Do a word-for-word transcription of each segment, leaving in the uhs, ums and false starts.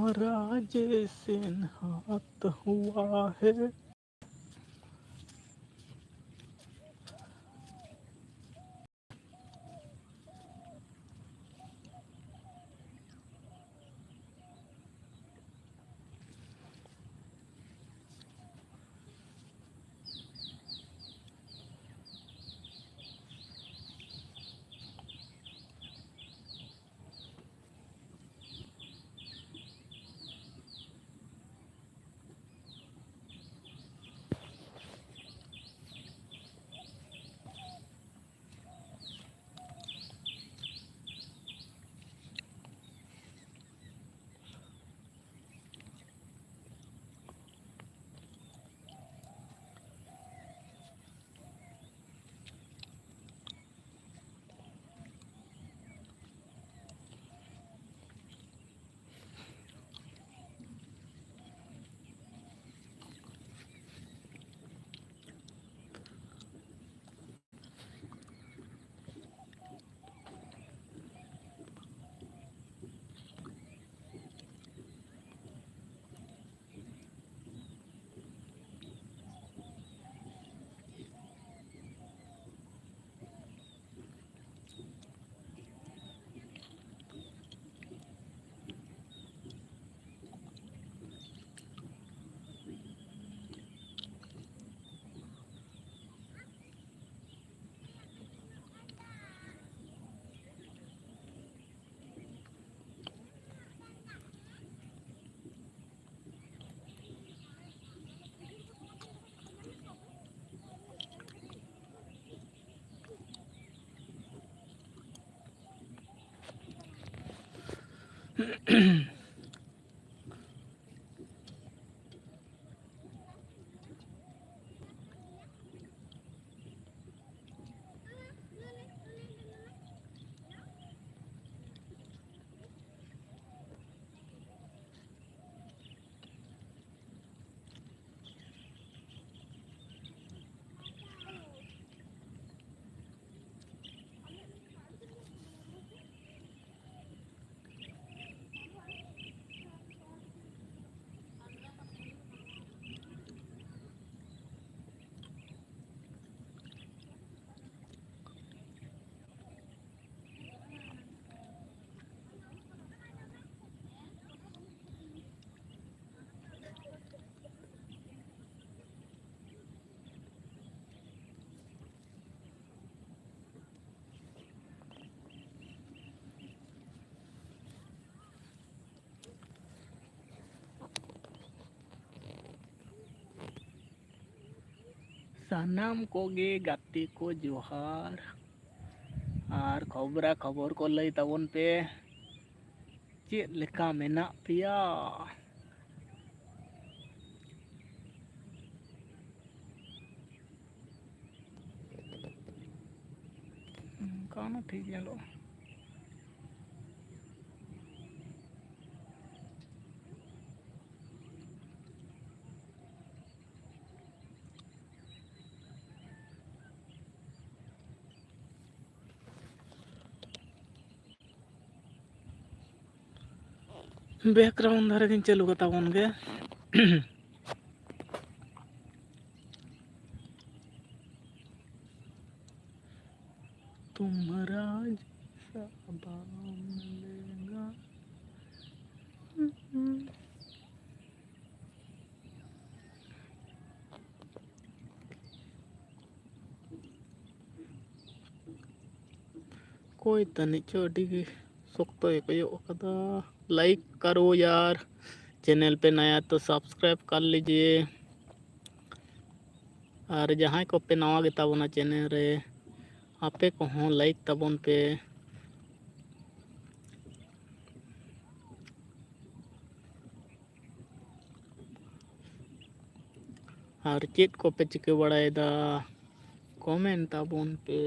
राजे सिंहात हुआ है। ᱥᱟᱱᱟᱢ ᱠᱚᱜᱮ ᱜᱟᱛᱮ ᱠᱚ ᱡᱚᱦᱟᱨ᱾ ᱟᱨ ᱠᱷᱚᱵᱽᱨᱟ ᱠᱷᱚᱵᱚᱨ ᱠᱚ ᱞᱟᱹᱭ ᱛᱟᱵᱚᱱ ᱯᱮ, ᱪᱮᱫ ᱞᱮᱠᱟ ᱢᱮᱱᱟᱜ ᱯᱮᱭᱟ? ᱚᱱᱠᱟ ᱢᱟ ᱴᱷᱤᱠ ᱧᱮᱞᱚᱜᱼᱟ᱾ Background ᱫᱷᱟᱨᱮ ᱜᱤᱧ ᱪᱟᱹᱞᱩ ᱠᱟᱛᱟ ᱵᱚᱱ ᱜᱮ᱾ तुम्हारा जैसा बाम लेगा। ᱚᱠᱚᱭ ᱛᱟᱹᱱᱤᱡ ᱪᱚ ᱟᱹᱰᱤ ᱜᱮ ᱥᱚᱠᱛᱚᱭ ᱠᱚᱭᱚᱜ ᱟᱠᱟᱫᱟ᱾ Like करो यार, channel पे नया तो subscribe कर लीजिए। ᱟᱨ ᱡᱟᱦᱟᱸᱭ ᱠᱚᱯᱮ ᱱᱟᱣᱟ ᱜᱮᱛᱟ ᱵᱚᱱᱟ channel ᱨᱮ, ᱟᱯᱮ ᱠᱚᱦᱚᱸ like ᱛᱟᱵᱚᱱ ᱯᱮ᱾ ᱟᱨ ᱪᱮᱫ ᱠᱚᱯᱮ ᱪᱤᱠᱟᱹ ᱵᱟᱲᱟᱭᱮᱫᱟ? Comment ᱛᱟᱵᱚᱱ ᱯᱮ᱾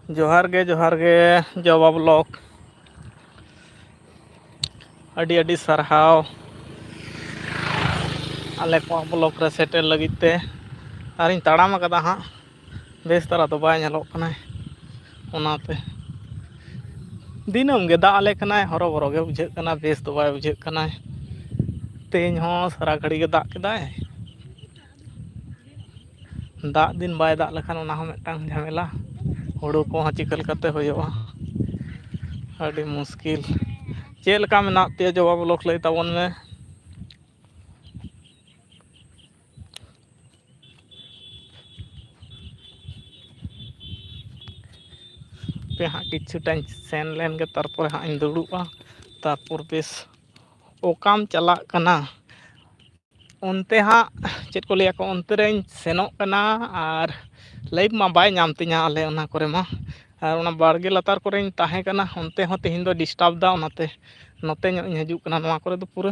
ᱡᱚᱦᱟᱨ ᱜᱮ, ᱡᱚᱦᱟᱨ ᱜᱮ, ᱡᱚᱵᱟ ᱵᱞᱚᱠ᱾ ᱟᱹᱰᱤ ᱟᱹᱰᱤ ᱥᱟᱨᱦᱟᱣ ᱟᱞᱮ ᱠᱚᱣᱟᱜ ᱵᱞᱚᱠ ᱨᱮ ᱥᱮᱴᱮᱨ ᱞᱟᱹᱜᱤᱫ ᱛᱮ᱾ ᱟᱨᱤᱧ ᱛᱟᱲᱟᱢ ᱟᱠᱟᱫᱟ ᱦᱟᱸᱜ, ᱵᱮᱥ ᱫᱷᱟᱨᱟ ᱫᱚ ᱵᱟᱭ ᱧᱮᱞᱚᱜ ᱠᱟᱱᱟᱭ, ᱚᱱᱟᱛᱮ ᱫᱤᱱᱟᱹᱢ ᱜᱮ ᱫᱟᱜ ᱟᱞᱮ ᱠᱟᱱᱟᱭ, ᱦᱚᱨᱚᱵᱚᱨᱚ ᱜᱮ ᱵᱩᱡᱷᱟᱹᱜ ᱠᱟᱱᱟ, ᱵᱮᱥ ᱫᱚ ᱵᱟᱭ ᱵᱩᱡᱷᱟᱹᱜ ᱠᱟᱱᱟᱭ᱾ ᱛᱮᱦᱮᱧ ᱦᱚᱸ ᱥᱟᱨᱟ ᱜᱷᱟᱹᱲᱤ ᱜᱮ ᱫᱟᱜ ᱠᱮᱫᱟᱭ᱾ ᱫᱟᱜ ᱫᱤᱱ ᱵᱟᱭ ᱫᱟᱜ ᱞᱮᱠᱷᱟᱱ ᱚᱱᱟ ᱦᱚᱸ ᱢᱤᱫᱴᱟᱝ ᱡᱷᱟᱢᱮᱞᱟ, ᱦᱩᱲᱩ ᱠᱚᱦᱚᱸ ᱪᱤᱠᱟᱹ ᱞᱮᱠᱟᱛᱮ ᱦᱩᱭᱩᱜᱼᱟ, ᱟᱹᱰᱤ ᱢᱩᱥᱠᱤᱞ᱾ ᱪᱮᱫ ᱞᱮᱠᱟ ᱢᱮᱱᱟᱜ ᱯᱮᱭᱟ ᱡᱚᱵᱟ ᱵᱞᱚᱠ, ᱞᱟᱹᱭ ᱛᱟᱵᱚᱱ ᱢᱮ᱾ ᱯᱮ ᱦᱟᱸᱜ ᱠᱤᱪᱷᱩᱴᱟᱧ ᱥᱮᱱ ᱞᱮᱱ ᱜᱮ, ᱛᱟᱨᱯᱚᱨᱮ ᱦᱟᱸᱜ ᱤᱧ ᱫᱩᱲᱩᱵᱼᱟ, ᱛᱟᱨᱯᱚᱨ ᱵᱮᱥ ᱚᱠᱟᱢ ᱪᱟᱞᱟᱜ ᱠᱟᱱᱟ? ᱚᱱᱛᱮ ᱦᱟᱸᱜ ᱪᱮᱫ ᱠᱚ ᱞᱟᱹᱭᱟ ᱠᱚ, ᱚᱱᱛᱮ ᱨᱮᱧ ᱥᱮᱱᱚᱜ ᱠᱟᱱᱟ᱾ ᱟᱨ ᱞᱟᱭᱤᱵᱷ ᱢᱟ ᱵᱟᱭ ᱧᱟᱢ ᱛᱤᱧᱟ ᱟᱞᱮ ᱚᱱᱟ ᱠᱚᱨᱮ ᱢᱟ, ᱟᱨ ᱚᱱᱟ ᱵᱟᱲᱜᱮ ᱞᱟᱛᱟᱨ ᱠᱚᱨᱮᱧ ᱛᱟᱦᱮᱸ ᱠᱟᱱᱟ, ᱚᱱᱛᱮ ᱦᱚᱸ ᱛᱮᱦᱮᱧ ᱫᱚ ᱰᱤᱥᱴᱟᱵᱽ ᱫᱟ, ᱚᱱᱟᱛᱮ ᱱᱚᱛᱮ ᱧᱚᱜ ᱤᱧ ᱦᱤᱡᱩᱜ ᱠᱟᱱᱟ᱾ ᱱᱚᱣᱟ ᱠᱚᱨᱮ ᱫᱚ ᱯᱩᱨᱟᱹ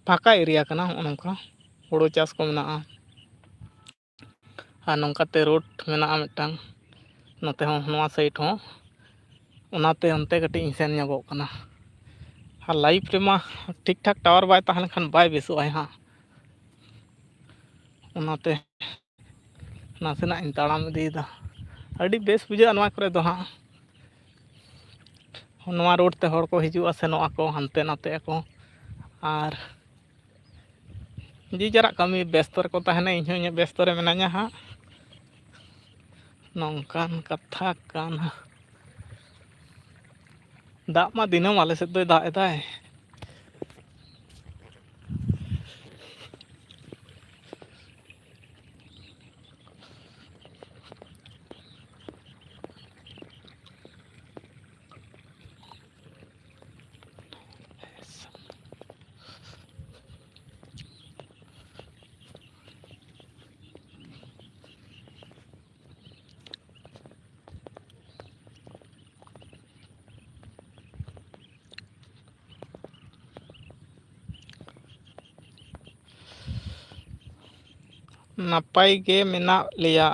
ᱯᱷᱟᱸᱠᱟ ᱮᱨᱤᱭᱟ ᱠᱟᱱᱟ, ᱱᱚᱜᱼᱚ ᱱᱚᱝᱠᱟ ᱦᱳᱲᱳ ᱪᱟᱥ ᱠᱚ ᱢᱮᱱᱟᱜᱼᱟ᱾ ᱟᱨ ᱱᱚᱝᱠᱟᱛᱮ ᱨᱳᱰ ᱢᱮᱱᱟᱜᱼᱟ ᱢᱤᱫᱴᱟᱝ, ᱱᱚᱛᱮ ᱦᱚᱸ, ᱱᱚᱣᱟ ᱥᱟᱭᱤᱰ ᱦᱚᱸ, ᱚᱱᱟᱛᱮ ᱚᱱᱛᱮ ᱠᱟᱹᱴᱤᱡ ᱤᱧ ᱥᱮᱱ ᱧᱚᱜᱚᱜ ᱠᱟᱱᱟ᱾ ᱟᱨ ᱞᱟᱭᱤᱵᱷ ᱨᱮᱢᱟ ᱴᱷᱤᱠ ᱴᱷᱟᱠ ᱴᱟᱣᱟᱨ ᱵᱟᱭ ᱛᱟᱦᱮᱸ ᱞᱮᱱᱠᱷᱟᱱ ᱵᱟᱭ ᱵᱮᱥᱚᱜᱼᱟᱭ ᱦᱟᱸᱜ, ᱚᱱᱟᱛᱮ ᱱᱟᱥᱮᱱᱟᱜ ᱤᱧ ᱛᱟᱲᱟᱢ ᱤᱫᱤᱭᱮᱫᱟ᱾ ᱟᱹᱰᱤ ᱵᱮᱥ ᱵᱩᱡᱷᱟᱹᱜᱼᱟ ᱱᱚᱣᱟ ᱠᱚᱨᱮ ᱫᱚ ᱦᱟᱸᱜ᱾ ᱱᱚᱣᱟ ᱨᱳᱰ ᱛᱮ ᱦᱚᱲ ᱠᱚ ᱦᱤᱡᱩᱜᱼᱟ, ᱥᱮᱱᱚᱜ ᱟᱠᱚ, ᱦᱟᱱᱛᱮ ᱱᱟᱛᱮᱜ ᱟᱠᱚ, ᱟᱨ ᱡᱮ ᱡᱟᱨᱟᱜ ᱠᱟᱹᱢᱤ ᱵᱮᱥᱛᱚ ᱨᱮᱠᱚ ᱛᱟᱦᱮᱱᱟ, ᱤᱧᱦᱚᱸ ᱤᱧᱟᱹᱜ ᱵᱮᱥᱛᱚ ᱨᱮ ᱢᱮᱱᱟᱧᱟ ᱦᱟᱸᱜ᱾ ᱱᱚᱝᱠᱟᱱ ᱠᱟᱛᱷᱟ ᱠᱟᱱᱟ᱾ ᱫᱟᱜ ᱢᱟ ᱫᱤᱱᱟᱹᱢ ᱟᱞᱮ ᱥᱮᱫ ᱫᱚᱭ ᱫᱟᱜ ᱮᱫᱟᱭ᱾ ᱱᱟᱯᱟᱭ ᱜᱮ ᱢᱮᱱᱟᱜ ᱞᱮᱭᱟ᱾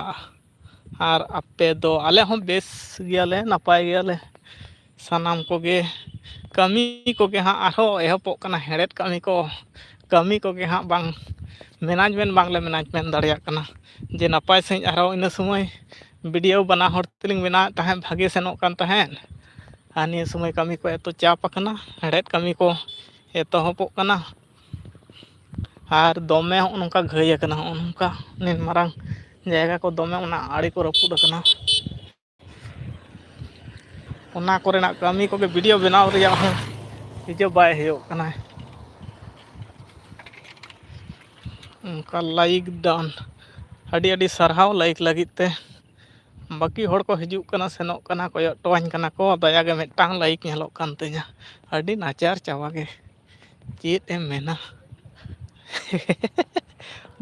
ᱟᱨ ᱟᱯᱮ ᱫᱚ? ᱟᱞᱮ ᱦᱚᱸ ᱵᱮᱥ ᱜᱮᱭᱟᱞᱮ, ᱱᱟᱯᱟᱭ ᱜᱮᱭᱟᱞᱮ ᱥᱟᱱᱟᱢ ᱠᱚᱜᱮ᱾ ᱠᱟᱹᱢᱤ ᱠᱚᱜᱮ ᱦᱟᱸᱜ ᱟᱨᱦᱚᱸ ᱮᱦᱚᱵᱚᱜ ᱠᱟᱱᱟ, ᱦᱮᱲᱦᱮᱫ ᱠᱟᱹᱢᱤ ᱠᱚ᱾ ᱠᱟᱹᱢᱤ ᱠᱚᱜᱮ ᱦᱟᱸᱜ ᱵᱟᱝ, management ᱵᱟᱝᱞᱮ management ᱫᱟᱲᱮᱭᱟᱜ ᱠᱟᱱᱟ ᱡᱮ ᱱᱟᱯᱟᱭ ᱥᱟᱺᱦᱤᱡ ᱟᱨᱦᱚᱸ ᱤᱱᱟᱹ ᱥᱚᱢᱚᱭ video ᱵᱟᱱᱟ ᱦᱚᱲ ᱛᱮᱞᱤᱧ ᱵᱮᱱᱟᱣᱮᱫ ᱛᱟᱦᱮᱸᱫ, ᱵᱷᱟᱜᱮ ᱥᱮᱱᱚᱜ ᱠᱟᱱ ᱛᱟᱦᱮᱸᱫ᱾ ᱟᱨ ᱱᱤᱭᱟᱹ ᱥᱚᱢᱚᱭ ᱠᱟᱹᱢᱤ ᱠᱚ ᱮᱛᱚ ᱪᱟᱯ ᱟᱠᱟᱱᱟ, ᱦᱮᱲᱦᱮᱫ ᱠᱟᱹᱢᱤ ᱠᱚ ᱮᱛᱚᱦᱚᱵᱚᱜ ᱠᱟᱱᱟ᱾ ᱟᱨ ᱫᱚᱢᱮ ᱦᱚᱸᱜᱼᱚ ᱱᱚᱝᱠᱟ ᱜᱷᱟᱹᱭ ᱟᱠᱟᱱᱟ, ᱦᱚᱸᱜᱼᱚ ᱱᱚᱝᱠᱟ ᱱᱤᱱ ᱢᱟᱨᱟᱝ ᱡᱟᱭᱜᱟ ᱠᱚ ᱫᱚᱢᱮ ᱚᱱᱟ ᱟᱲᱮ ᱠᱚ ᱨᱟᱹᱯᱩᱫ ᱟᱠᱟᱱᱟ᱾ ᱚᱱᱟ ᱠᱚᱨᱮᱱᱟᱜ ᱠᱟᱹᱢᱤ ᱠᱚᱜᱮ video ᱵᱮᱱᱟᱣ ᱨᱮᱭᱟᱜ ᱦᱚᱸ ᱦᱤᱡᱩᱜ ᱵᱟᱭ ᱦᱩᱭᱩᱜ ᱠᱟᱱᱟ᱾ ᱚᱱᱠᱟ like done, ᱟᱹᱰᱤ ᱟᱹᱰᱤ ᱥᱟᱨᱦᱟᱣ like ᱞᱟᱹᱜᱤᱫ ᱛᱮ᱾ ᱵᱟᱹᱠᱤ ᱦᱚᱲ ᱠᱚ ᱦᱤᱡᱩᱜ ᱠᱟᱱᱟ, ᱥᱮᱱᱚᱜ ᱠᱟᱱᱟ, ᱠᱚᱭᱚᱜ ᱴᱚᱣᱟᱧ ᱠᱟᱱᱟ ᱠᱚ, ᱫᱟᱭᱟ ᱜᱮ ᱢᱤᱫᱴᱟᱝ like ᱧᱮᱞᱚᱜ ᱠᱟᱱ ᱛᱤᱧᱟ᱾ ᱟᱹᱰᱤ ᱱᱟᱪᱟᱨ ᱪᱟᱵᱟ ᱜᱮ, ᱪᱮᱫ ᱮᱢ ᱢᱮᱱᱟ᱾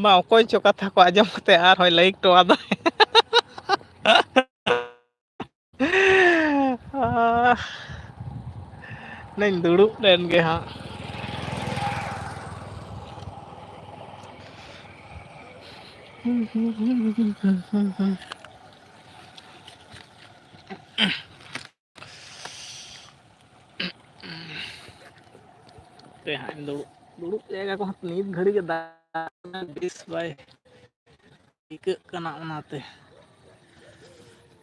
ᱢᱟ, ᱚᱠᱚᱭ ᱪᱚ ᱠᱟᱛᱷᱟ ᱠᱚ ᱟᱸᱡᱚᱢ ᱠᱟᱛᱮ ᱟᱨᱦᱚᱸᱭ like ᱴᱚᱣᱟᱫᱟ᱾ ᱱᱟᱧ ᱫᱩᱲᱩᱵ ᱞᱮᱱ ᱜᱮ ᱦᱟᱸᱜ᱾ ᱦᱟᱯᱮ ᱦᱟᱸᱜ ᱤᱧ ᱫᱩᱲᱩᱵ, ᱫᱩᱲᱩᱵ ᱡᱟᱭᱜᱟ ᱠᱚᱦᱚᱸ ᱱᱤᱛ ᱜᱷᱟᱹᱲᱤᱡ ᱜᱮ ᱫᱟᱜ ᱵᱮᱥ ᱵᱟᱭ ᱟᱹᱭᱠᱟᱹᱜ ᱠᱟᱱᱟ, ᱚᱱᱟᱛᱮ᱾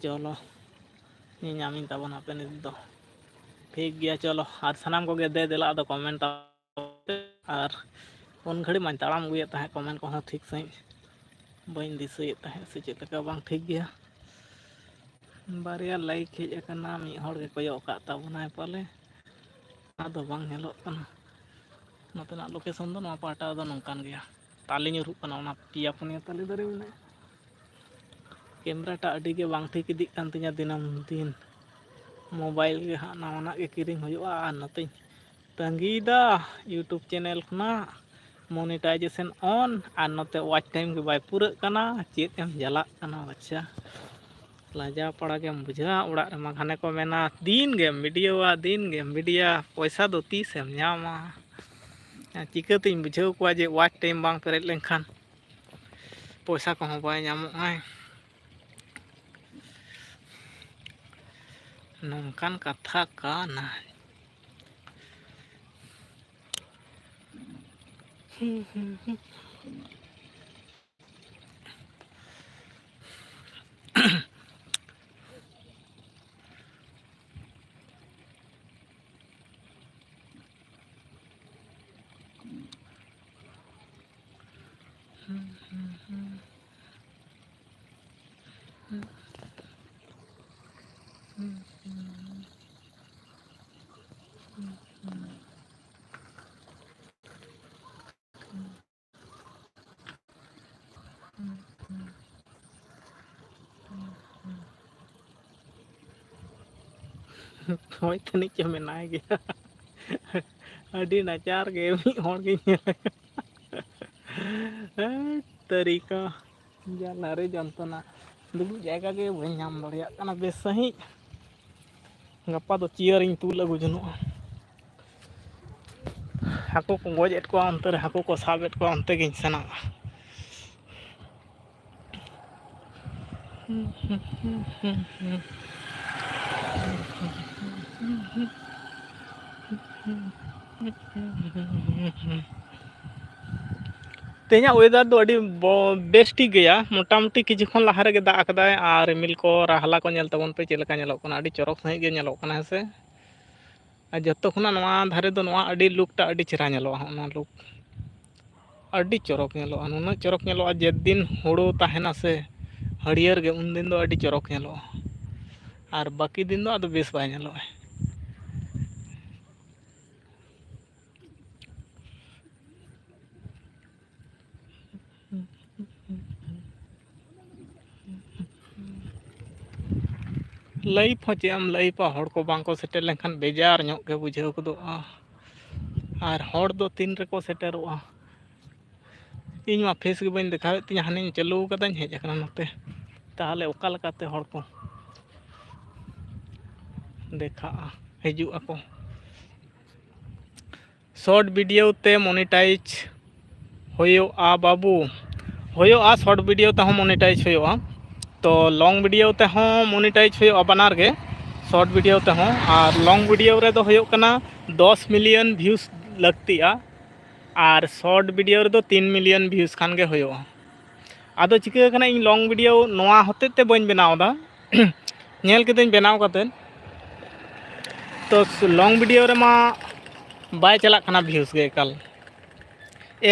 ᱪᱚᱞᱚ, ᱧᱮᱧᱟᱢᱤᱧ ᱛᱟᱵᱚᱱ ᱦᱟᱯᱮ ᱱᱤᱛ ᱫᱚ᱾ ᱴᱷᱤᱠ ᱜᱮᱭᱟ, ᱪᱚᱞᱚ, ᱟᱨ ᱥᱟᱱᱟᱢ ᱠᱚᱜᱮ ᱫᱮ ᱫᱮᱞᱟ ᱟᱫᱚ comment ᱛᱟᱵᱚᱱ ᱯᱮ᱾ ᱟᱨ ᱩᱱ ᱜᱷᱟᱹᱲᱤᱡ ᱢᱟᱧ ᱛᱟᱲᱟᱢ ᱟᱹᱜᱩᱭᱮᱫ ᱛᱟᱦᱮᱸᱫ, comment ᱠᱚᱦᱚᱸ ᱴᱷᱤᱠ ᱥᱟᱺᱦᱤᱡ ᱵᱟᱹᱧ ᱫᱤᱥᱟᱹᱭᱮᱫ ᱛᱟᱦᱮᱸᱫ, ᱥᱮ ᱪᱮᱫ ᱞᱮᱠᱟ ᱵᱟᱝ ᱴᱷᱤᱠ ᱜᱮᱭᱟ᱾ ᱵᱟᱨᱭᱟ like ᱦᱮᱡ ᱟᱠᱟᱱᱟ, ᱢᱤᱫ ᱦᱚᱲ ᱜᱮ ᱠᱚᱭᱚᱜ ᱟᱠᱟᱫ ᱛᱟᱵᱚᱱᱟᱭ ᱯᱟᱞᱮ, ᱟᱫᱚ ᱵᱟᱝ ᱧᱮᱞᱚᱜ ᱠᱟᱱᱟ᱾ ᱱᱚᱛᱮᱱᱟᱜ location ᱫᱚ ᱱᱚᱣᱟ ᱯᱟᱦᱴᱟ ᱫᱚ ᱱᱚᱝᱠᱟᱱ ᱜᱮᱭᱟ, ᱛᱟᱞᱮ ᱧᱩᱨᱦᱩᱜ ᱠᱟᱱᱟ, ᱚᱱᱟ ᱯᱮᱭᱟ ᱯᱩᱱᱭᱟᱹ ᱛᱟᱞᱮ ᱫᱟᱨᱮ ᱢᱮᱱᱟᱜᱼᱟ᱾ Camera ᱴᱟᱜ ᱟᱹᱰᱤ ᱜᱮ ᱵᱟᱝ ᱴᱷᱤᱠ ᱤᱫᱤᱜ ᱠᱟᱱ ᱛᱤᱧᱟ ᱫᱤᱱᱟᱹᱢ ᱫᱤᱱ᱾ Mobile ᱜᱮ ᱦᱟᱸᱜ ᱱᱟᱣᱟᱱᱟᱜ ᱜᱮ ᱠᱤᱨᱤᱧ ᱦᱩᱭᱩᱜᱼᱟ, ᱟᱨ ᱱᱚᱛᱮᱧ ᱛᱟᱺᱜᱤᱭᱮᱫᱟ YouTube channel ᱠᱷᱚᱱᱟᱜ monetization on, ᱟᱨ ᱱᱚᱛᱮ watch time ᱜᱮ ᱵᱟᱭ ᱯᱩᱨᱟᱹᱜ ᱠᱟᱱᱟ᱾ ᱪᱮᱫ ᱮᱢ ᱡᱟᱞᱟᱜ ᱠᱟᱱᱟ ᱵᱟᱪᱪᱟ, ᱞᱟᱡᱟᱣ ᱯᱟᱲᱟ ᱜᱮᱢ ᱵᱩᱡᱷᱟᱹᱣᱟ᱾ ᱚᱲᱟᱜ ᱨᱮᱢᱟ ᱜᱷᱟᱱᱮ ᱠᱚ ᱢᱮᱱᱟ, "ᱫᱤᱱ ᱜᱮᱢ videoᱟ, ᱫᱤᱱ ᱜᱮᱢ videoᱟ, ᱯᱚᱭᱥᱟ ᱫᱚ ᱛᱤᱥᱮᱢ ᱧᱟᱢᱟ?" ᱟᱨ ᱪᱤᱠᱟᱹᱛᱤᱧ ᱵᱩᱡᱷᱟᱹᱣ ᱠᱚᱣᱟ ᱡᱮ watch time ᱵᱟᱝ ᱯᱮᱨᱮᱡ ᱞᱮᱱᱠᱷᱟᱱ ᱯᱚᱭᱥᱟ ᱠᱚᱦᱚᱸ ᱵᱟᱭ ᱧᱟᱢᱚᱜᱼᱟ? ᱱᱚᱝᱠᱟᱱ ᱠᱟᱛᱷᱟ ᱠᱟᱱᱟ᱾ ᱦᱳᱭ, ᱛᱟᱹᱱᱤᱡ ᱪᱚ ᱢᱮᱱᱟᱭ ᱜᱮᱭᱟ᱾ ᱟᱹᱰᱤ ᱱᱟᱪᱟᱨ ᱜᱮ ᱢᱤᱫ ᱦᱚᱲ ᱜᱮᱧ ᱧᱮᱞ ᱠᱟᱱᱟ᱾ ᱦᱮᱸ, ᱛᱟᱹᱨᱤ ᱠᱚ᱾ ᱡᱟᱞᱟ ᱨᱮ ᱡᱚᱱᱛᱚᱱᱟ᱾ ᱫᱩᱲᱩᱵ ᱡᱟᱭᱜᱟ ᱜᱮ ᱵᱟᱹᱧ ᱧᱟᱢ ᱫᱟᱲᱮᱭᱟᱜ ᱠᱟᱱᱟ ᱵᱮᱥ ᱥᱟᱺᱦᱤᱡ᱾ ᱜᱟᱯᱟ ᱫᱚ ᱪᱮᱭᱟᱨᱤᱧ ᱛᱩᱞ ᱟᱹᱜᱩ ᱡᱚᱱᱚᱜᱼᱟ᱾ ᱦᱟᱹᱠᱩ ᱠᱚ ᱜᱚᱡ ᱮᱫ ᱠᱚᱣᱟ ᱚᱱᱛᱮ ᱨᱮ, ᱦᱟᱹᱠᱩ ᱠᱚ ᱥᱟᱵ ᱮᱫ ᱠᱚᱣᱟ ᱚᱱᱛᱮ ᱜᱤᱧ ᱥᱮᱱᱚᱜᱼᱟ᱾ ᱛᱮᱦᱮᱧᱟᱜ weather ᱫᱚ ᱟᱹᱰᱤ ᱵᱚ-, ᱵᱮᱥ ᱴᱷᱤᱠ ᱜᱮᱭᱟ᱾ ᱢᱚᱴᱟᱢᱩᱴᱤ ᱠᱤᱪᱷᱩ ᱠᱷᱚᱱ ᱞᱟᱦᱟ ᱨᱮᱜᱮ ᱫᱟᱜ ᱟᱠᱟᱫᱟᱭ, ᱟᱨ ᱨᱤᱢᱤᱞ ᱠᱚ ᱨᱟᱦᱞᱟ ᱠᱚ ᱧᱮᱞ ᱛᱟᱵᱚᱱ ᱯᱮ ᱪᱮᱫ ᱞᱮᱠᱟ ᱧᱮᱞᱚᱜ ᱠᱟᱱᱟ, ᱟᱹᱰᱤ ᱪᱚᱨᱚᱠ ᱥᱟᱺᱦᱤᱡ ᱜᱮ ᱧᱮᱞᱚᱜ ᱠᱟᱱᱟ, ᱦᱮᱸ ᱥᱮ᱾ ᱟᱨ ᱡᱚᱛᱚ ᱠᱷᱚᱱᱟᱜ ᱱᱚᱣᱟ ᱫᱷᱟᱨᱮ ᱫᱚ ᱱᱚᱣᱟ ᱟᱹᱰᱤ look ᱴᱟᱜ ᱟᱹᱰᱤ ᱪᱮᱦᱨᱟ ᱧᱮᱞᱚᱜᱼᱟ, ᱦᱚᱸᱜᱼᱚ ᱱᱚᱣᱟ look ᱟᱹᱰᱤ ᱪᱚᱨᱚᱠ ᱧᱮᱞᱚᱜᱼᱟ, ᱱᱩᱱᱟᱹᱜ ᱪᱚᱨᱚᱠ ᱧᱮᱞᱚᱜᱼᱟ᱾ ᱡᱮᱫᱤᱱ ᱦᱳᱲᱳ ᱛᱟᱦᱮᱱᱟ ᱥᱮ ᱦᱟᱹᱨᱭᱟᱹᱲ ᱜᱮ, ᱩᱱᱫᱤᱱ ᱫᱚ ᱟᱹᱰᱤ ᱪᱚᱨᱚᱠ ᱧᱮᱞᱚᱜᱼᱟ, ᱟᱨ ᱵᱟᱹᱠᱤ ᱫᱤᱱ ᱫᱚ ᱟᱫᱚ ᱵᱮᱥ ᱵᱟᱭ ᱧᱮᱞᱚᱜᱼᱟ᱾ Live ᱦᱚᱸ ᱪᱮᱫ ᱮᱢ live ᱟ, ᱦᱚᱲ ᱠᱚ ᱵᱟᱝ ᱠᱚ ᱥᱮᱴᱮᱨ ᱞᱮᱱᱠᱷᱟᱱ ᱵᱮᱡᱟᱨ ᱧᱚᱜ ᱜᱮ ᱵᱩᱡᱷᱟᱹᱣ ᱜᱚᱫᱚᱜᱼᱟ᱾ ᱟᱨ ᱦᱚᱲ ᱫᱚ ᱛᱤᱱ ᱨᱮᱠᱚ ᱥᱮᱴᱮᱨᱚᱜᱼᱟ? ᱤᱧ ᱢᱟ face ᱜᱮ ᱵᱟᱹᱧ ᱫᱮᱠᱷᱟᱣᱮᱫ ᱛᱤᱧᱟᱹ, ᱦᱟᱱᱮᱧ ᱪᱟᱹᱞᱩ ᱠᱟᱫᱟᱧ, ᱦᱮᱡ ᱟᱠᱟᱱᱟ ᱱᱚᱛᱮ᱾ ᱛᱟᱦᱚᱞᱮ ᱚᱠᱟ ᱞᱮᱠᱟᱛᱮ ᱦᱚᱲ ᱠᱚ ᱫᱮᱠᱷᱟᱜᱼᱟ, ᱦᱤᱡᱩᱜ ᱟᱠᱚ? Short video ᱛᱮ monetize ᱦᱩᱭᱩᱜᱼᱟ ᱵᱟᱹᱵᱩ? ᱦᱩᱭᱩᱜᱼᱟ, short video ᱛᱮᱦᱚᱸ monetize ᱦᱩᱭᱩᱜᱼᱟ, ᱛᱚ long video ᱛᱮᱦᱚᱸ monetize ᱦᱩᱭᱩᱜᱼᱟ, ᱵᱟᱱᱟᱨ ᱜᱮ᱾ ᱥᱚᱨᱴ ᱵᱷᱤᱰᱤᱭᱳ ᱛᱮᱦᱚᱸ᱾ ᱟᱨ ᱞᱚᱝ ᱵᱷᱤᱰᱤᱭᱳ ᱨᱮᱫᱚ ᱦᱩᱭᱩᱜ ᱠᱟᱱᱟ ᱫᱚᱥ ᱢᱤᱞᱤᱭᱚᱱ ᱵᱷᱤᱭᱩᱥ ᱞᱟᱹᱠᱛᱤᱜᱼᱟ, ᱟᱨ ᱥᱚᱨᱴ ᱵᱷᱤᱰᱤᱭᱳ ᱨᱮᱫᱚ ᱛᱤᱱ ᱢᱤᱞᱤᱭᱚᱱ ᱵᱷᱤᱭᱩᱥ ᱠᱷᱟᱱ ᱜᱮ ᱦᱩᱭᱩᱜᱼᱟ᱾ ᱟᱫᱚ ᱪᱤᱠᱟᱹ ᱠᱟᱱᱟ, ᱤᱧ ᱞᱚᱝ ᱵᱷᱤᱰᱤᱭᱳ ᱱᱚᱣᱟ ᱦᱚᱛᱮᱡ ᱛᱮ ᱵᱟᱹᱧ ᱵᱮᱱᱟᱣ ᱮᱫᱟ, ᱧᱮᱞ ᱠᱤᱫᱟᱹᱧ ᱵᱮᱱᱟᱣ ᱠᱟᱛᱮᱫ, ᱛᱚ ᱞᱚᱝ ᱵᱷᱤᱰᱤᱭᱳ ᱨᱮᱢᱟ ᱵᱟᱭ ᱪᱟᱞᱟᱜ ᱠᱟᱱᱟ ᱵᱷᱤᱭᱩᱥ ᱜᱮ ᱮᱠᱟᱞ᱾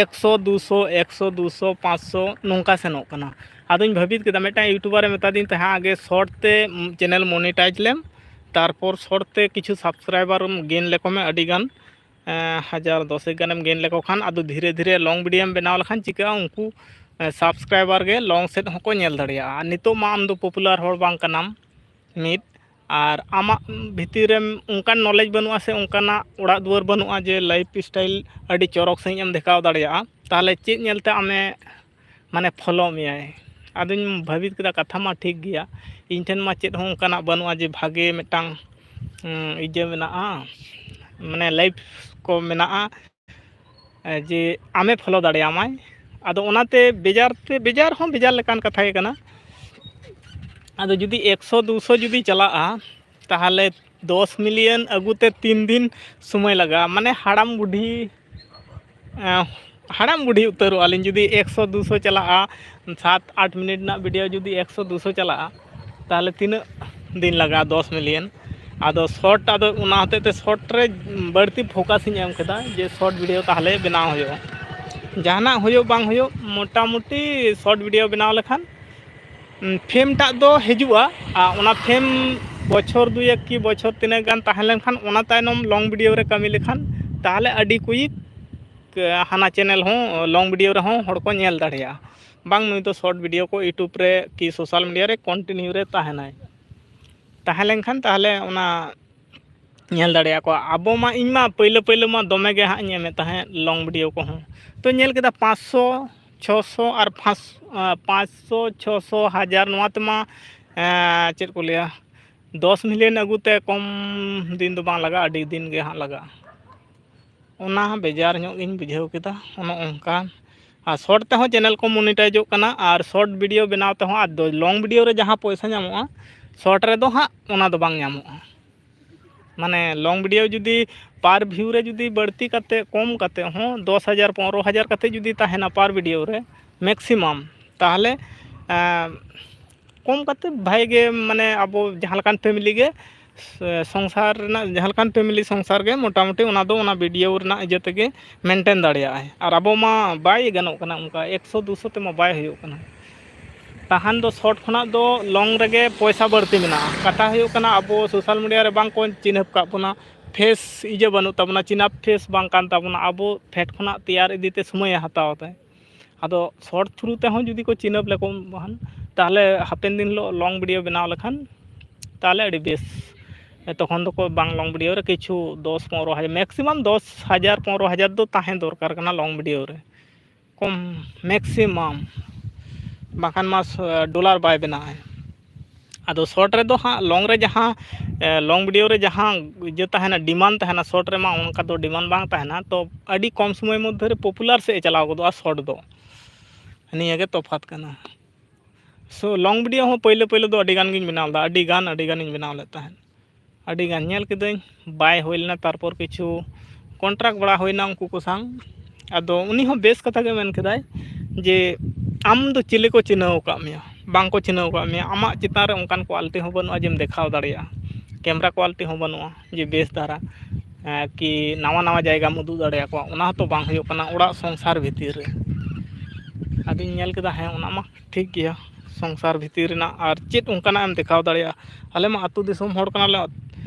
ᱮᱠᱥᱚ, ᱫᱩᱥᱚ, ᱮᱠᱥᱚ, ᱫᱩᱥᱚ, ᱯᱟᱸᱪᱥᱚ ᱱᱚᱝᱠᱟ ᱥᱮᱱᱚᱜ ᱠᱟᱱᱟ᱾ ᱟᱫᱚᱧ ᱵᱷᱟᱹᱵᱤᱛ ᱠᱮᱫᱟ, ᱢᱤᱫᱴᱟᱝ ᱤᱭᱩᱴᱩᱵᱟᱨᱮ ᱢᱮᱛᱟᱫᱤᱧ ᱛᱟᱦᱮᱸᱫ, "ᱟᱜᱮ ᱥᱚᱨᱴ ᱛᱮ ᱪᱮᱱᱮᱞ ᱢᱚᱱᱮᱴᱟᱭᱤᱡᱽ ᱞᱮᱢ, ᱛᱟᱨᱯᱚᱨ ᱥᱚᱨᱴ ᱛᱮ ᱠᱤᱪᱷᱩ ᱥᱟᱵᱥᱠᱨᱟᱭᱵᱟᱨ ᱜᱮᱱ ᱞᱮᱠᱚ ᱢᱮ, ᱟᱹᱰᱤ ᱜᱟᱱ, ᱮᱸ, ᱦᱟᱡᱟᱨ ᱫᱚᱥᱮᱠ ᱜᱟᱱᱮᱢ ᱜᱮᱱ ᱞᱮᱠᱚ ᱠᱷᱟᱱ, ᱟᱫᱚ ᱫᱷᱤᱨᱮ ᱫᱷᱤᱨᱮ ᱞᱚᱝ ᱵᱷᱤᱰᱤᱭᱳᱢ ᱵᱮᱱᱟᱣ ᱞᱮᱠᱷᱟᱱ ᱪᱤᱠᱟᱹᱜᱼᱟ, ᱩᱱᱠᱩ ᱥᱟᱵᱥᱠᱨᱟᱭᱵᱟᱨ ᱜᱮ ᱞᱚᱝ ᱥᱮᱫ ᱦᱚᱸᱠᱚ ᱧᱮᱞ ᱫᱟᱲᱮᱭᱟᱜᱼᱟ᱾ ᱟᱨ ᱱᱤᱛᱚᱜ ᱢᱟ ᱟᱢ ᱫᱚ ᱯᱚᱯᱩᱞᱟᱨ ᱦᱚᱲ ᱵᱟᱝ ᱠᱟᱱᱟᱢ, ᱢᱤᱫ, ᱟᱨ ᱟᱢᱟᱜ ᱵᱷᱤᱛᱤᱨ ᱨᱮᱢ ᱚᱱᱠᱟᱱ ᱱᱚᱞᱮᱡᱽ ᱵᱟᱹᱱᱩᱜᱼᱟ ᱥᱮ ᱚᱱᱠᱟᱱᱟᱜ ᱚᱲᱟᱜ ᱫᱩᱣᱟᱹᱨ ᱵᱟᱹᱱᱩᱜᱼᱟ ᱡᱮ ᱞᱟᱭᱤᱯᱷ ᱥᱴᱟᱭᱤᱞ ᱟᱹᱰᱤ ᱪᱚᱨᱚᱠ ᱥᱟᱺᱦᱤᱡ ᱮᱢ ᱫᱮᱠᱷᱟᱣ ᱫᱟᱲᱮᱭᱟᱜᱼᱟ, ᱛᱟᱦᱚᱞᱮ ᱪᱮᱫ ᱧᱮᱞᱛᱮ ᱟᱢᱮ ᱢᱟᱱᱮ ᱯᱷᱚᱞᱳ ᱢᱮᱭᱟᱭ?" ᱟᱫᱚᱧ ᱵᱷᱟᱹᱵᱤᱛ ᱠᱮᱫᱟ, ᱠᱟᱛᱷᱟ ᱢᱟ ᱴᱷᱤᱠ ᱜᱮᱭᱟ, ᱤᱧ ᱴᱷᱮᱱ ᱢᱟ ᱪᱮᱫ ᱦᱚᱸ ᱚᱱᱠᱟᱱᱟᱜ ᱵᱟᱹᱱᱩᱜᱼᱟ ᱡᱮ ᱵᱷᱟᱜᱮ ᱢᱤᱫᱴᱟᱝ, ᱩᱸ, ᱤᱭᱟᱹ ᱢᱮᱱᱟᱜᱼᱟ, ᱢᱟᱱᱮ ᱞᱟᱭᱤᱯᱷ ᱠᱚ ᱢᱮᱱᱟᱜᱼᱟ, ᱮ, ᱡᱮ ᱟᱢᱮ ᱯᱷᱚᱞᱳ ᱫᱟᱲᱮᱭᱟᱢᱟᱭ᱾ ᱟᱫᱚ ᱚᱱᱟᱛᱮ ᱵᱮᱡᱟᱨ ᱛᱮ, ᱵᱮᱡᱟᱨ ᱦᱚᱸ ᱵᱮᱡᱟᱨ ᱞᱮᱠᱟᱱ ᱠᱟᱛᱷᱟ ᱜᱮ ᱠᱟᱱᱟ᱾ ᱟᱫᱚ ᱡᱩᱫᱤ ᱮᱠᱥᱚ ᱫᱩᱥᱚ ᱡᱩᱫᱤ ᱪᱟᱞᱟᱜᱼᱟ, ᱛᱟᱦᱚᱞᱮ ᱫᱚᱥ ᱢᱤᱞᱤᱭᱚᱱ ᱟᱹᱜᱩᱛᱮ ᱛᱤᱱ ᱫᱤᱱ ᱥᱚᱢᱚᱭ ᱞᱟᱜᱟᱜᱼᱟ, ᱢᱟᱱᱮ ᱦᱟᱲᱟᱢ ᱵᱩᱰᱷᱤ, ᱮᱸ, ᱦᱟᱲᱟᱢ ᱵᱩᱰᱷᱤ ᱩᱛᱟᱹᱨᱚᱜᱼᱟ ᱞᱤᱧ ᱡᱩᱫᱤ ᱮᱠᱥᱚ ᱫᱩᱥᱚ ᱪᱟᱞᱟᱜᱼᱟ, ᱥᱟᱛ ᱟᱴ ᱢᱤᱱᱤᱴ ᱨᱮᱱᱟᱜ ᱵᱷᱤᱰᱤᱭᱳ ᱡᱩᱫᱤ ᱮᱠᱥᱚ ᱫᱩᱥᱚ ᱪᱟᱞᱟᱜᱼᱟ, ᱛᱟᱦᱚᱞᱮ ᱛᱤᱱᱟᱹᱜ ᱫᱤᱱ ᱞᱟᱜᱟᱜᱼᱟ ᱫᱚᱥ ᱢᱤᱞᱤᱭᱚᱱ? ᱟᱫᱚ ᱥᱚᱨᱴ, ᱟᱫᱚ ᱚᱱᱟ ᱦᱚᱛᱮᱡ ᱛᱮ ᱥᱚᱨᱴ ᱨᱮ ᱵᱟᱹᱲᱛᱤ ᱯᱷᱳᱠᱟᱥ ᱤᱧ ᱮᱢ ᱠᱮᱫᱟ ᱡᱮ ᱥᱚᱨᱴ ᱵᱷᱤᱰᱤᱭᱳ ᱛᱟᱦᱚᱞᱮ ᱵᱮᱱᱟᱣ ᱦᱩᱭᱩᱜᱼᱟ, ᱡᱟᱦᱟᱱᱟᱜ ᱦᱩᱭᱩᱜ ᱵᱟᱝ ᱦᱩᱭᱩᱜ, ᱢᱚᱴᱟᱢᱩᱴᱤ ᱥᱚᱨᱴ ᱵᱷᱤᱰᱤᱭᱳ ᱵᱮᱱᱟᱣ ᱞᱮᱠᱷᱟᱱ ᱩᱸ, ᱯᱷᱮᱢ ᱴᱟᱜ ᱫᱚ ᱦᱤᱡᱩᱜᱼᱟ᱾ ᱟᱨ ᱚᱱᱟ ᱯᱷᱮᱢ ᱵᱚᱪᱷᱚᱨ ᱫᱩᱭᱮᱠ ᱠᱤ ᱵᱚᱪᱷᱚᱨ ᱛᱤᱱᱟᱹᱜ ᱜᱟᱱ ᱛᱟᱦᱮᱸ ᱞᱮᱱᱠᱷᱟᱱ, ᱚᱱᱟ ᱛᱟᱭᱱᱚᱢ ᱞᱚᱝ ᱵᱷᱤᱰᱤᱭᱳ ᱨᱮ ᱠᱟᱹᱢᱤ ᱞᱮᱠᱷᱟᱱ, ᱛᱟᱦᱚᱞᱮ ᱟᱹᱰᱤ ᱠᱩᱭᱤᱠ, ᱮ, ᱦᱟᱱᱟ ᱪᱮᱱᱮᱞ ᱦᱚᱸ, ᱞᱚᱝ ᱵᱷᱤᱰᱤᱭᱳ ᱨᱮᱦᱚᱸ ᱦᱚᱲ ᱠᱚ ᱧᱮᱞ ᱫᱟᱲᱮᱭᱟᱜᱼᱟ᱾ ᱵᱟᱝ, ᱱᱩᱭ ᱫᱚ ᱥᱚᱨᱴ ᱵᱷᱤᱰᱤᱭᱳ ᱠᱚ ᱤᱭᱩᱴᱩᱵᱽ ᱨᱮ ᱠᱤ ᱥᱳᱥᱟᱞ ᱢᱤᱰᱤᱭᱟ ᱨᱮ ᱠᱚᱱᱴᱤᱱᱤᱭᱩ ᱨᱮ ᱛᱟᱦᱮᱱᱟᱭ᱾ ᱛᱟᱦᱮᱸ ᱞᱮᱱᱠᱷᱟᱱ ᱛᱟᱦᱚᱞᱮ ᱚᱱᱟ ᱧᱮᱞ ᱫᱟᱲᱮᱭᱟᱠᱚᱣᱟ᱾ ᱟᱵᱚ ᱢᱟ, ᱤᱧ ᱢᱟ ᱯᱟᱹᱭᱞᱟᱹ ᱯᱟᱹᱭᱞᱟᱹ ᱢᱟ ᱫᱚᱢᱮ ᱜᱮ ᱦᱟᱸᱜ ᱤᱧ ᱮᱢᱮᱫ ᱛᱟᱦᱮᱸᱫ ᱞᱚᱝ ᱵᱷᱤᱰᱤᱭᱳ ᱠᱚᱦᱚᱸ, ᱛᱚ ᱧᱮᱞ ᱠᱮᱫᱟ ᱯᱟᱸᱪᱥᱚ, ᱪᱷᱚᱥᱚ ᱟᱨ ᱯᱟᱸᱪ, ᱟᱸ, ᱯᱟᱸᱪᱥᱚ, ᱪᱷᱚᱥᱚ, ᱦᱟᱡᱟᱨ, ᱱᱚᱣᱟ ᱛᱮᱢᱟ, ᱮᱸ, ᱪᱮᱫ ᱠᱚ ᱞᱟᱹᱭᱟ, ᱫᱚᱥ ᱢᱤᱞᱤᱭᱚᱱ ᱟᱹᱜᱩᱛᱮ ᱠᱚᱢ ᱫᱤᱱ ᱫᱚ ᱵᱟᱝ ᱞᱟᱜᱟᱜᱼᱟ, ᱟᱹᱰᱤ ᱫᱤᱱ ᱜᱮ ᱦᱟᱸᱜ ᱞᱟᱜᱟᱜᱼᱟ᱾ ᱚᱱᱟ ᱦᱚᱸ ᱵᱮᱡᱟᱨ ᱧᱚᱜ ᱜᱤᱧ ᱵᱩᱡᱷᱟᱹᱣ ᱠᱮᱫᱟ, ᱚᱱᱮ ᱚᱱᱠᱟ᱾ ᱟᱨ ᱥᱚᱨᱴ ᱛᱮᱦᱚᱸ ᱪᱮᱱᱮᱞ ᱠᱚ ᱢᱚᱱᱤᱴᱟᱭᱤᱡᱚᱜ ᱠᱟᱱᱟ, ᱟᱨ ᱥᱚᱨᱴ ᱵᱷᱤᱰᱤᱭᱳ ᱵᱮᱱᱟᱣ ᱛᱮᱦᱚᱸ, ᱟᱨ ᱫᱚ-, ᱞᱚᱝ ᱵᱷᱤᱰᱤᱭᱳ ᱨᱮ ᱡᱟᱦᱟᱸ ᱯᱚᱭᱥᱟ ᱧᱟᱢᱚᱜᱼᱟ, Short ᱨᱮᱫᱚ ᱦᱟᱸᱜ ᱚᱱᱟ ᱫᱚ ᱵᱟᱝ ᱧᱟᱢᱚᱜᱼᱟ᱾ ᱢᱟᱱᱮ long video ᱡᱩᱫᱤ per view ᱨᱮ ᱡᱩᱫᱤ ᱵᱟᱹᱲᱛᱤ ᱠᱟᱛᱮ, ᱠᱚᱢ ᱠᱟᱛᱮ ᱦᱚᱸ ᱫᱚᱥ ᱦᱟᱡᱟᱨ, ᱯᱚᱱᱨᱚ ᱦᱟᱡᱟᱨ ᱠᱟᱛᱮ ᱡᱩᱫᱤ ᱛᱟᱦᱮᱱᱟ per video ᱨᱮ maximum, ᱛᱟᱦᱚᱞᱮ, ᱮᱸ, ᱠᱚᱢ ᱠᱟᱛᱮ ᱵᱷᱟᱜᱮ ᱜᱮ, ᱢᱟᱱᱮ ᱟᱵᱚ ᱡᱟᱦᱟᱸ ᱞᱮᱠᱟᱱ family ᱜᱮ, ᱥᱮ ᱥᱚᱝᱥᱟᱨ ᱨᱮᱱᱟᱜ ᱡᱟᱦᱟᱸ ᱞᱮᱠᱟᱱ family ᱥᱚᱝᱥᱟᱨ ᱜᱮ ᱢᱚᱴᱟᱢᱩᱴᱤ ᱚᱱᱟ ᱫᱚ ᱚᱱᱟ video ᱨᱮᱱᱟᱜ ᱤᱭᱟᱹ ᱛᱮᱜᱮ maintain ᱫᱟᱲᱮᱭᱟᱜᱼᱟᱭ᱾ ᱟᱨ ᱟᱵᱚ ᱢᱟ ᱵᱟᱭ ᱜᱟᱱᱚᱜ ᱠᱟᱱᱟ, ᱚᱱᱠᱟ ᱮᱠᱥᱚ ᱫᱩᱥᱚ ᱛᱮᱢᱟ ᱵᱟᱭ ᱦᱩᱭᱩᱜ ᱠᱟᱱᱟ᱾ ᱛᱟᱦᱟᱱ ᱫᱚ short ᱠᱷᱚᱱᱟᱜ ᱫᱚ long ᱨᱮᱜᱮ ᱯᱚᱭᱥᱟ ᱵᱟᱹᱲᱛᱤ ᱢᱮᱱᱟᱜᱼᱟ᱾ ᱠᱟᱛᱷᱟ ᱦᱩᱭᱩᱜ ᱠᱟᱱᱟ, ᱟᱵᱚ social media ᱨᱮ ᱵᱟᱝ ᱠᱚ ᱪᱤᱱᱦᱟᱹᱯ ᱠᱟᱜ ᱵᱚᱱᱟ, face ᱤᱭᱟᱹ ᱵᱟᱹᱱᱩᱜ ᱛᱟᱵᱚᱱᱟ, ᱪᱤᱱᱦᱟᱹᱯ face ᱵᱟᱝ ᱠᱟᱱ ᱛᱟᱵᱚᱱᱟ, ᱟᱵᱚ ᱯᱷᱮᱰ ᱠᱷᱚᱱᱟᱜ ᱛᱮᱭᱟᱨ ᱤᱫᱤ ᱛᱮ ᱥᱚᱢᱚᱭᱮ ᱦᱟᱛᱟᱣ ᱛᱟᱭ᱾ ᱟᱫᱚ short through ᱛᱮᱦᱚᱸ ᱡᱩᱫᱤ ᱠᱚ ᱪᱤᱱᱦᱟᱹᱯ ᱞᱮᱠᱚ ᱠᱷᱟᱱ, ᱛᱟᱦᱚᱞᱮ ᱦᱟᱯᱮᱱ ᱫᱤᱱ ᱦᱤᱞᱳᱜ long video ᱵᱮᱱᱟᱣ ᱞᱮᱠᱷᱟᱱ ᱛᱟᱦᱚᱞᱮ ᱟᱹᱰᱤ ᱵᱮᱥ᱾ ᱛᱚᱠᱷᱚᱱ ᱫᱚᱠᱚ ᱵᱟᱝ long video ᱨᱮ ᱠᱤᱪᱷᱩ ᱫᱚᱥ ᱯᱚᱱᱨᱚ ᱦᱟᱡᱟᱨ, maximum ᱫᱚᱥ ᱦᱟᱡᱟᱨ ᱯᱚᱱᱨᱚ ᱦᱟᱡᱟᱨ ᱫᱚ ᱛᱟᱦᱮᱸ ᱫᱚᱨᱠᱟᱨ ᱠᱟᱱᱟ long video ᱨᱮ, ᱠᱚᱢ maximum, ᱵᱟᱝᱠᱷᱟᱱ ᱢᱟ dollar ᱵᱟᱭ ᱵᱮᱱᱟᱜᱼᱟ᱾ ᱟᱫᱚ short ᱨᱮᱫᱚ ᱦᱟᱸᱜ long ᱨᱮ ᱡᱟᱦᱟᱸ, ᱮ, long video ᱨᱮ ᱡᱟᱦᱟᱸ ᱤᱭᱟᱹ ᱛᱟᱦᱮᱱᱟ, demand ᱛᱟᱦᱮᱱᱟ, short ᱨᱮᱢᱟ ᱚᱱᱠᱟ ᱫᱚ demand ᱵᱟᱝ ᱛᱟᱦᱮᱱᱟ᱾ ᱛᱚ ᱟᱹᱰᱤ ᱠᱚᱢ ᱥᱚᱢᱚᱭ ᱢᱚᱫᱽᱫᱷᱮ ᱨᱮ popular ᱥᱮᱫ ᱮ ᱪᱟᱞᱟᱣ ᱜᱚᱫᱚᱜᱼᱟ short ᱫᱚ, ᱱᱤᱭᱟᱹ ᱜᱮ ᱛᱚᱯᱷᱟᱛ ᱠᱟᱱᱟ᱾ So long video ᱦᱚᱸ ᱯᱳᱭᱞᱳ ᱯᱳᱭᱞᱳ ᱫᱚ ᱟᱹᱰᱤ ᱜᱟᱱ ᱜᱤᱧ ᱵᱮᱱᱟᱣ ᱞᱮᱫᱟ, ᱟᱹᱰᱤ ᱜᱟᱱ, ᱟᱹᱰᱤ ᱜᱟᱱᱤᱧ ᱵᱮᱱᱟᱣ ᱞᱮᱫ ᱛᱟᱦᱮᱸᱫ᱾ ᱟᱹᱰᱤ ᱜᱟᱱ ᱧᱮᱞ ᱠᱤᱫᱟᱹᱧ ᱵᱟᱭ ᱦᱩᱭ ᱞᱮᱱᱟ, ᱛᱟᱨᱯᱚᱨ ᱠᱤᱪᱷᱩ contract ᱵᱟᱲᱟ ᱦᱩᱭᱱᱟ ᱩᱱᱠᱩ ᱠᱚ ᱥᱟᱶ᱾ ᱟᱫᱚ ᱩᱱᱤ ᱦᱚᱸ ᱵᱮᱥ ᱠᱟᱛᱷᱟ ᱜᱮ ᱢᱮᱱ ᱠᱮᱫᱟᱭ ᱡᱮ ᱟᱢ ᱫᱚ ᱪᱤᱞᱤ ᱠᱚ ᱪᱤᱱᱦᱟᱹᱣ ᱟᱠᱟᱫ ᱢᱮᱭᱟ, ᱵᱟᱝ ᱠᱚ ᱪᱤᱱᱦᱟᱹᱣ ᱟᱠᱟᱫ ᱢᱮᱭᱟ, ᱟᱢᱟᱜ ᱪᱮᱛᱟᱱ ᱨᱮ ᱚᱱᱠᱟᱱ quality ᱦᱚᱸ ᱵᱟᱹᱱᱩᱜᱼᱟ ᱡᱮᱢ ᱫᱮᱠᱷᱟᱣ ᱫᱟᱲᱮᱭᱟᱜᱼᱟ, camera quality ᱦᱚᱸ ᱵᱟᱹᱱᱩᱜᱼᱟ ᱡᱮ ᱵᱮᱥ ᱫᱷᱟᱨᱟ, ᱮᱸ, ᱠᱤ ᱱᱟᱣᱟ ᱱᱟᱣᱟ ᱡᱟᱭᱜᱟᱢ ᱩᱫᱩᱜ ᱫᱟᱲᱮᱭᱟᱠᱚᱣᱟ, ᱚᱱᱟ ᱦᱚᱸᱛᱚ ᱵᱟᱝ ᱦᱩᱭᱩᱜ ᱠᱟᱱᱟ ᱚᱲᱟᱜ ᱥᱚᱝᱥᱟᱨ ᱵᱷᱤᱛᱤᱨ ᱨᱮ᱾ ᱟᱫᱚᱧ ᱧᱮᱞ ᱠᱮᱫᱟ, ᱦᱮᱸ, ᱚᱱᱟ ᱢᱟ ᱴᱷᱤᱠ ᱜᱮᱭᱟ, ᱥᱚᱝᱥᱟᱨ ᱵᱷᱤᱛᱤᱨ ᱨᱮᱱᱟᱜ ᱟᱨ ᱪᱮᱫ ᱚᱱᱠᱟᱱᱟᱜ ᱮᱢ ᱫᱮᱠᱷᱟᱣ ᱫᱟᱲᱮᱭᱟᱜᱼᱟ? ᱟᱞᱮ ᱢᱟ ᱟᱹᱛᱩ ᱫᱤᱥᱚᱢ ᱦᱚᱲ ᱠᱟᱱᱟᱞᱮ,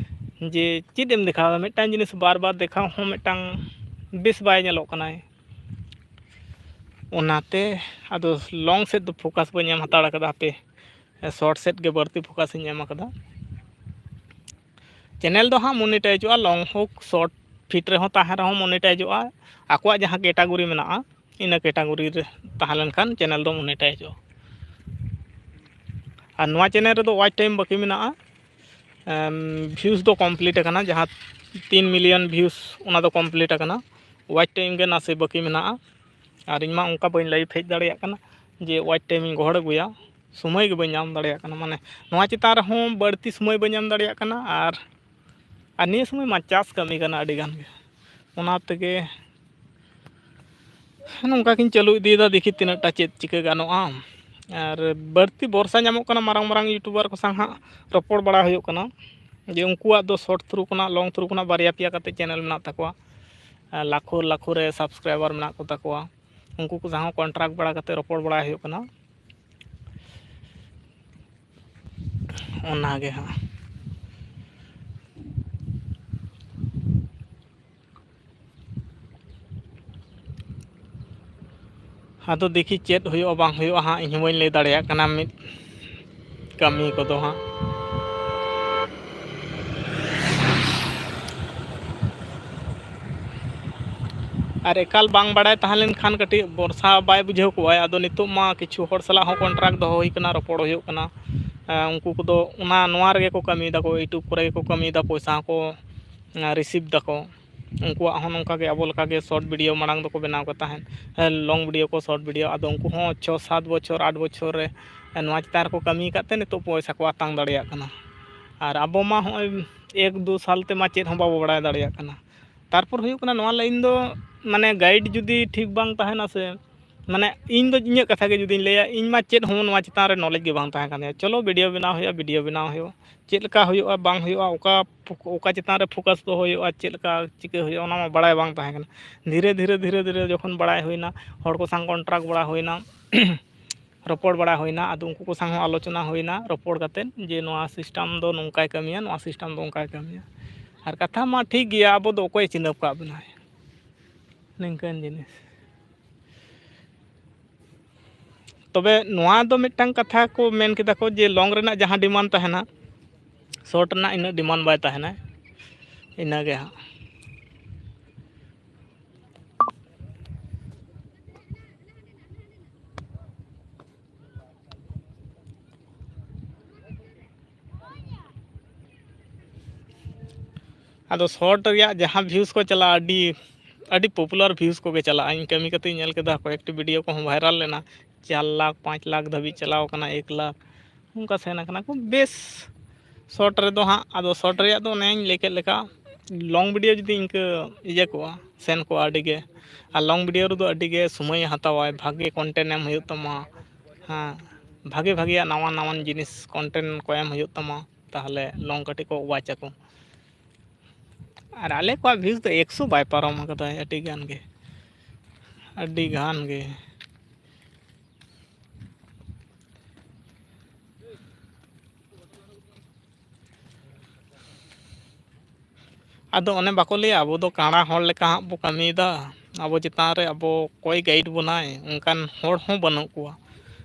ᱡᱮ ᱪᱮᱫ ᱮᱢ ᱫᱮᱠᱷᱟᱣᱟ? ᱢᱤᱫᱴᱟᱝ ᱡᱤᱱᱤᱥ ᱵᱟᱨ ᱵᱟᱨ ᱫᱮᱠᱷᱟᱣ ᱦᱚᱸ ᱢᱤᱫᱴᱟᱝ ᱵᱮᱥ ᱵᱟᱭ ᱧᱮᱞᱚᱜ ᱠᱟᱱᱟᱭ᱾ ᱚᱱᱟᱛᱮ ᱟᱫᱚ long ᱥᱮᱫ ᱫᱚ focus ᱵᱟᱹᱧ ᱮᱢ ᱦᱟᱛᱟᱲ ᱠᱟᱫᱟ, ᱦᱟᱯᱮ short ᱥᱮᱫ ᱜᱮ ᱵᱟᱹᱲᱛᱤ focus ᱤᱧ ᱮᱢ ᱠᱟᱫᱟ᱾ Channel ᱫᱚ ᱦᱟᱸᱜ monetizeᱚᱜᱼᱟ, long ᱦᱳᱠ short, fit ᱨᱮᱦᱚᱸ ᱛᱟᱦᱮᱸ ᱨᱮᱦᱚᱸ monetizeᱚᱜᱼᱟ᱾ ᱟᱠᱚᱣᱟᱜ ᱡᱟᱦᱟᱸ category ᱢᱮᱱᱟᱜᱼᱟ, ᱤᱱᱟᱹ category ᱨᱮ ᱛᱟᱦᱮᱸ ᱞᱮᱱᱠᱷᱟᱱ channel ᱫᱚ monetizeᱚᱜᱼᱟ᱾ ᱟᱨ ᱱᱚᱣᱟ channel ᱨᱮᱫᱚ watch time ᱵᱟᱹᱠᱤ ᱢᱮᱱᱟᱜᱼᱟ᱾ ᱮᱢ, views ᱫᱚ complete ᱟᱠᱟᱱᱟ, ᱡᱟᱦᱟᱸ ᱛᱤᱱ million views, ᱚᱱᱟ ᱫᱚ complete ᱟᱠᱟᱱᱟ᱾ Watch time ᱜᱮ ᱱᱟᱥᱮ ᱵᱟᱹᱠᱤ ᱢᱮᱱᱟᱜᱼᱟ᱾ ᱟᱨ ᱤᱧ ᱢᱟ ᱚᱱᱠᱟ ᱵᱟᱹᱧ live ᱦᱮᱡ ᱫᱟᱲᱮᱭᱟᱜ ᱠᱟᱱᱟ ᱡᱮ watch time ᱤᱧ ᱜᱚᱦᱚᱲ ᱟᱹᱜᱩᱭᱟ᱾ ᱥᱚᱢᱚᱭ ᱜᱮ ᱵᱟᱹᱧ ᱧᱟᱢ ᱫᱟᱲᱮᱭᱟᱜ ᱠᱟᱱᱟ᱾ ᱢᱟᱱᱮ ᱱᱚᱣᱟ ᱪᱮᱛᱟᱱ ᱨᱮᱦᱚᱸ ᱵᱟᱹᱲᱛᱤ ᱥᱚᱢᱚᱭ ᱵᱟᱹᱧ ᱮᱢ ᱫᱟᱲᱮᱭᱟᱜ ᱠᱟᱱᱟ᱾ ᱟᱨ ᱟᱨ ᱱᱤᱭᱟᱹ ᱥᱚᱢᱚᱭ ᱢᱟ ᱪᱟᱥ ᱠᱟᱹᱢᱤ ᱠᱟᱱᱟ ᱟᱹᱰᱤ ᱜᱟᱱ ᱜᱮ, ᱚᱱᱟ ᱛᱮᱜᱮ ᱱᱚᱝᱠᱟ ᱜᱤᱧ ᱪᱟᱹᱞᱩ ᱤᱫᱤᱭᱮᱫᱟ᱾ ᱫᱮᱠᱷᱤ ᱛᱤᱱᱟᱹᱜ ᱴᱟ ᱪᱮᱫ ᱪᱤᱠᱟᱹ ᱜᱟᱱᱚᱜᱼᱟ᱾ ᱟᱨ ᱵᱟᱹᱲᱛᱤ ᱵᱷᱚᱨᱥᱟ ᱧᱟᱢᱚᱜ ᱠᱟᱱᱟ ᱢᱟᱨᱟᱝ ᱢᱟᱨᱟᱝ YouTuber ᱠᱚ ᱥᱟᱶ ᱦᱟᱸᱜ ᱨᱚᱯᱚᱲ ᱵᱟᱲᱟ ᱦᱩᱭᱩᱜ ᱠᱟᱱᱟ, ᱡᱮ ᱩᱱᱠᱩᱣᱟᱜ ᱫᱚ short through ᱠᱷᱚᱱᱟᱜ long through ᱠᱷᱚᱱᱟᱜ ᱵᱟᱨᱭᱟ ᱯᱮᱭᱟ ᱠᱟᱛᱮ channel ᱢᱮᱱᱟᱜ ᱛᱟᱠᱚᱣᱟ, ᱞᱟᱠᱷᱚ ᱞᱟᱠᱷᱚ ᱨᱮ subscriber ᱢᱮᱱᱟᱜ ᱠᱚ ᱛᱟᱠᱚᱣᱟ᱾ ᱩᱱᱠᱩ ᱠᱚ ᱥᱟᱶ ᱦᱚᱸ contact ᱵᱟᱲᱟ ᱠᱟᱛᱮ ᱨᱚᱯᱚᱲ ᱵᱟᱲᱟ ᱦᱩᱭᱩᱜ ᱠᱟᱱᱟ᱾ ᱚᱱᱟᱜᱮ ᱦᱟᱸᱜ᱾ ᱟᱫᱚ ᱫᱮᱠᱷᱤ ᱪᱮᱫ ᱦᱩᱭᱩᱜᱼᱟ ᱵᱟᱝ ᱦᱩᱭᱩᱜᱼᱟ ᱦᱟᱸᱜ, ᱤᱧ ᱦᱚᱸ ᱵᱟᱹᱧ ᱞᱟᱹᱭ ᱫᱟᱲᱮᱭᱟᱜ ᱠᱟᱱᱟ᱾ ᱢᱤᱫ ᱠᱟᱹᱢᱤ ᱠᱚᱫᱚ ᱦᱟᱸᱜ᱾ ᱟᱨ ᱮᱠᱟᱞ ᱵᱟᱝ ᱵᱟᱲᱟᱭ ᱛᱟᱦᱮᱸ ᱞᱮᱱᱠᱷᱟᱱ ᱠᱟᱹᱴᱤᱡ ᱵᱷᱚᱨᱥᱟ ᱵᱟᱭ ᱵᱩᱡᱷᱟᱹᱣ ᱠᱚᱜᱼᱟ᱾ ᱟᱫᱚ ᱱᱤᱛᱚᱜ ᱢᱟ ᱠᱤᱪᱷᱩ ᱦᱚᱲ ᱥᱟᱞᱟᱜ ᱦᱚᱸ contact ᱫᱚᱦᱚ ᱦᱩᱭ ᱠᱟᱱᱟ, ᱨᱚᱯᱚᱲ ᱦᱩᱭᱩᱜ ᱠᱟᱱᱟ᱾ ᱮᱸ, ᱩᱱᱠᱩ ᱠᱚᱫᱚ ᱚᱱᱟ, ᱱᱚᱣᱟ ᱨᱮᱜᱮ ᱠᱚ ᱠᱟᱹᱢᱤᱭ ᱫᱟᱠᱚ, YouTube ᱠᱚᱨᱮ ᱜᱮᱠᱚ ᱠᱟᱹᱢᱤᱭᱮᱫᱟ, ᱯᱚᱭᱥᱟ ᱦᱚᱸᱠᱚ, ᱮᱸ, receive ᱫᱟᱠᱚ᱾ ᱩᱱᱠᱩᱣᱟᱜ ᱦᱚᱸ ᱱᱚᱝᱠᱟ ᱜᱮ ᱟᱵᱚ ᱞᱮᱠᱟ ᱜᱮ short video ᱢᱟᱲᱟᱝ ᱫᱚᱠᱚ ᱵᱮᱱᱟᱣ ᱠᱟᱫ ᱛᱟᱦᱮᱸᱫ, ᱦᱮᱸ, long video ᱠᱚ, short video᱾ ᱟᱫᱚ ᱩᱱᱠᱩ ᱦᱚᱸ ᱪᱷᱚ ᱥᱟᱛ ᱵᱚᱪᱷᱚᱨ, ᱟᱴ ᱵᱚᱪᱷᱚᱨ ᱨᱮ, ᱦᱮᱸ, ᱱᱚᱣᱟ ᱪᱮᱛᱟᱱ ᱨᱮᱠᱚ ᱠᱟᱹᱢᱤ ᱟᱠᱟᱫ ᱛᱮ ᱱᱤᱛᱚᱜ ᱯᱚᱭᱥᱟ ᱠᱚ ᱟᱛᱟᱝ ᱫᱟᱲᱮᱭᱟᱜ ᱠᱟᱱᱟ᱾ ᱟᱨ ᱟᱵᱚ ᱢᱟ ᱦᱚᱸᱜᱼᱚᱭ ᱮᱠ ᱫᱩ ᱥᱟᱞ ᱛᱮᱢᱟ ᱪᱮᱫ ᱦᱚᱸ ᱵᱟᱵᱚ ᱵᱟᱲᱟᱭ ᱫᱟᱲᱮᱭᱟᱜ ᱠᱟᱱᱟ᱾ ᱛᱟᱨᱯᱚᱨ ᱦᱩᱭᱩᱜ ᱠᱟᱱᱟ, ᱱᱚᱣᱟ line ᱫᱚ ᱢᱟᱱᱮ guide ᱡᱩᱫᱤ ᱴᱷᱤᱠ ᱵᱟᱝ ᱛᱟᱦᱮᱱᱟ ᱥᱮ, ᱢᱟᱱᱮ ᱤᱧ ᱫᱚ ᱤᱧᱟᱹᱜ ᱠᱟᱛᱷᱟ ᱜᱮ ᱡᱩᱫᱤᱧ ᱞᱟᱹᱭᱟ, ᱤᱧ ᱢᱟ ᱪᱮᱫ ᱦᱚᱸ ᱱᱚᱣᱟ ᱪᱮᱛᱟᱱ ᱨᱮ knowledge ᱜᱮ ᱵᱟᱝ ᱛᱟᱦᱮᱸ ᱠᱟᱱ ᱛᱤᱧᱟᱹ᱾ ᱪᱚᱞᱚ video ᱵᱮᱱᱟᱣ ᱦᱩᱭᱩᱜᱼᱟ, video ᱵᱮᱱᱟᱣ ᱦᱩᱭᱩᱜᱼᱟ, ᱪᱮᱫ ᱞᱮᱠᱟ ᱦᱩᱭᱩᱜᱼᱟ ᱵᱟᱝ ᱦᱩᱭᱩᱜᱼᱟ, ᱚᱠᱟ, ᱚᱠᱟ ᱪᱮᱛᱟᱱ ᱨᱮ focus ᱫᱚᱦᱚ ᱦᱩᱭᱩᱜᱼᱟ, ᱪᱮᱫ ᱞᱮᱠᱟ ᱪᱤᱠᱟᱹ ᱦᱩᱭᱩᱜᱼᱟ, ᱚᱱᱟ ᱢᱟ ᱵᱟᱲᱟᱭ ᱵᱟᱝ ᱛᱟᱦᱮᱸ ᱠᱟᱱᱟ᱾ ᱫᱷᱤᱨᱮ ᱫᱷᱤᱨᱮ, ᱫᱷᱤᱨᱮ ᱫᱷᱤᱨᱮ ᱡᱚᱠᱷᱚᱱ ᱵᱟᱲᱟᱭ ᱦᱩᱭᱱᱟ, ᱦᱚᱲ ᱠᱚ ᱥᱟᱶ contact ᱵᱟᱲᱟ ᱦᱩᱭᱱᱟ, ᱨᱚᱯᱚᱲ ᱵᱟᱲᱟ ᱦᱩᱭᱱᱟ, ᱟᱫᱚ ᱩᱱᱠᱩ ᱠᱚ ᱥᱟᱶ ᱦᱚᱸ ᱟᱞᱳᱪᱚᱱᱟ ᱦᱩᱭᱱᱟ, ᱨᱚᱯᱚᱲ ᱠᱟᱛᱮᱫ ᱡᱮ ᱱᱚᱣᱟ system ᱫᱚ ᱱᱚᱝᱠᱟᱭ ᱠᱟᱹᱢᱤᱭᱟ, ᱱᱚᱣᱟ system ᱫᱚ ᱚᱱᱠᱟᱭ ᱠᱟᱹᱢᱤᱭᱟ᱾ ᱟᱨ ᱠᱟᱛᱷᱟ ᱢᱟ ᱴᱷᱤᱠ ᱜᱮᱭᱟ, ᱟᱵᱚ ᱫᱚ ᱚᱠᱚᱭᱮ ᱪᱤᱱᱦᱟᱹᱯ ᱠᱟᱜ ᱵᱚᱱᱟᱭ? ᱱᱤᱝᱠᱟᱹᱱ ᱡᱤᱱᱤᱥ᱾ ᱛᱚᱵᱮ ᱱᱚᱣᱟ ᱫᱚ ᱢᱤᱫᱴᱟᱝ ᱠᱟᱛᱷᱟ ᱠᱚ ᱢᱮᱱ ᱠᱮᱫᱟ ᱠᱚ ᱡᱮ long ᱨᱮᱱᱟᱜ ᱡᱟᱦᱟᱸ demand ᱛᱟᱦᱮᱱᱟ, short ᱨᱮᱱᱟᱜ ᱤᱱᱟᱹᱜ demand ᱵᱟᱭ ᱛᱟᱦᱮᱱᱟ, ᱤᱱᱟᱹᱜᱮ ᱦᱟᱸᱜ᱾ ᱟᱫᱚ short ᱨᱮᱭᱟᱜ ᱡᱟᱦᱟᱸ views ᱠᱚ ᱪᱟᱞᱟᱜᱼᱟ, ᱟᱹᱰᱤ ᱟᱹᱰᱤ popular views ᱠᱚᱜᱮ ᱪᱟᱞᱟᱜᱼᱟ᱾ ᱤᱧ ᱠᱟᱹᱢᱤ ᱠᱟᱛᱮ ᱤᱧ ᱧᱮᱞ ᱠᱮᱫᱟ, ᱠᱚᱭᱮᱠᱴᱤ video ᱠᱚᱦᱚᱸ viral ᱞᱮᱱᱟ, ᱪᱟᱨ ᱞᱟᱠᱷ, ᱯᱟᱸᱪ ᱞᱟᱠᱷ ᱫᱷᱟᱹᱵᱤᱡ ᱪᱟᱞᱟᱣ ᱠᱟᱱᱟ, ᱮᱠ ᱞᱟᱠᱷ, ᱚᱱᱠᱟ ᱥᱮᱱ ᱟᱠᱟᱱᱟ ᱠᱚ᱾ ᱵᱮᱥ, short ᱨᱮᱫᱚ ᱦᱟᱸᱜ, ᱟᱫᱚ short ᱨᱮᱭᱟᱜ ᱫᱚ ᱚᱱᱮᱧ ᱞᱟᱹᱭ ᱠᱮᱫ ᱞᱮᱠᱟ, long video ᱡᱩᱫᱤ ᱤᱱᱠᱟᱹ ᱤᱭᱟᱹ ᱠᱚᱜᱼᱟ, ᱥᱮᱱ ᱠᱚᱜᱼᱟ ᱟᱹᱰᱤ ᱜᱮ, ᱟᱨ long video ᱨᱮᱫᱚ ᱟᱹᱰᱤ ᱜᱮ ᱥᱚᱢᱚᱭᱮ ᱦᱟᱛᱟᱣᱟᱭ, ᱵᱷᱟᱜᱮ content ᱮᱢ ᱦᱩᱭᱩᱜ ᱛᱟᱢᱟ, ᱦᱮᱸ, ᱵᱷᱟᱜᱮ ᱵᱷᱟᱜᱮᱭᱟᱜ ᱱᱟᱣᱟ ᱱᱟᱣᱟᱱ ᱡᱤᱱᱤᱥ content ᱠᱚ ᱮᱢ ᱦᱩᱭᱩᱜ ᱛᱟᱢᱟ, ᱛᱟᱦᱚᱞᱮ long ᱠᱟᱹᱴᱤᱡ ᱠᱚ watch ᱟᱠᱚ᱾ ᱟᱨ ᱟᱞᱮ ᱠᱚᱣᱟᱜ views ᱫᱚ ᱮᱠᱥᱚ ᱵᱟᱭ ᱯᱟᱨᱚᱢ ᱟᱠᱟᱫᱟᱭ, ᱟᱹᱰᱤ ᱜᱟᱱ ᱜᱮ, ᱟᱹᱰᱤ ᱜᱟᱱ ᱜᱮ᱾ ᱟᱫᱚ ᱚᱱᱮ ᱵᱟᱠᱚ ᱞᱟᱹᱭᱟ, ᱟᱵᱚ ᱫᱚ ᱠᱟᱬᱟ ᱦᱚᱲ ᱞᱮᱠᱟ ᱦᱟᱸᱜ ᱵᱚ ᱠᱟᱹᱢᱤᱭᱮᱫᱟ, ᱟᱵᱚ ᱪᱮᱛᱟᱱ ᱨᱮ ᱟᱵᱚ ᱚᱠᱚᱭ guide ᱵᱚᱱᱟᱭ, ᱚᱱᱠᱟᱱ ᱦᱚᱲ ᱦᱚᱸ ᱵᱟᱹᱱᱩᱜ ᱠᱚᱣᱟ᱾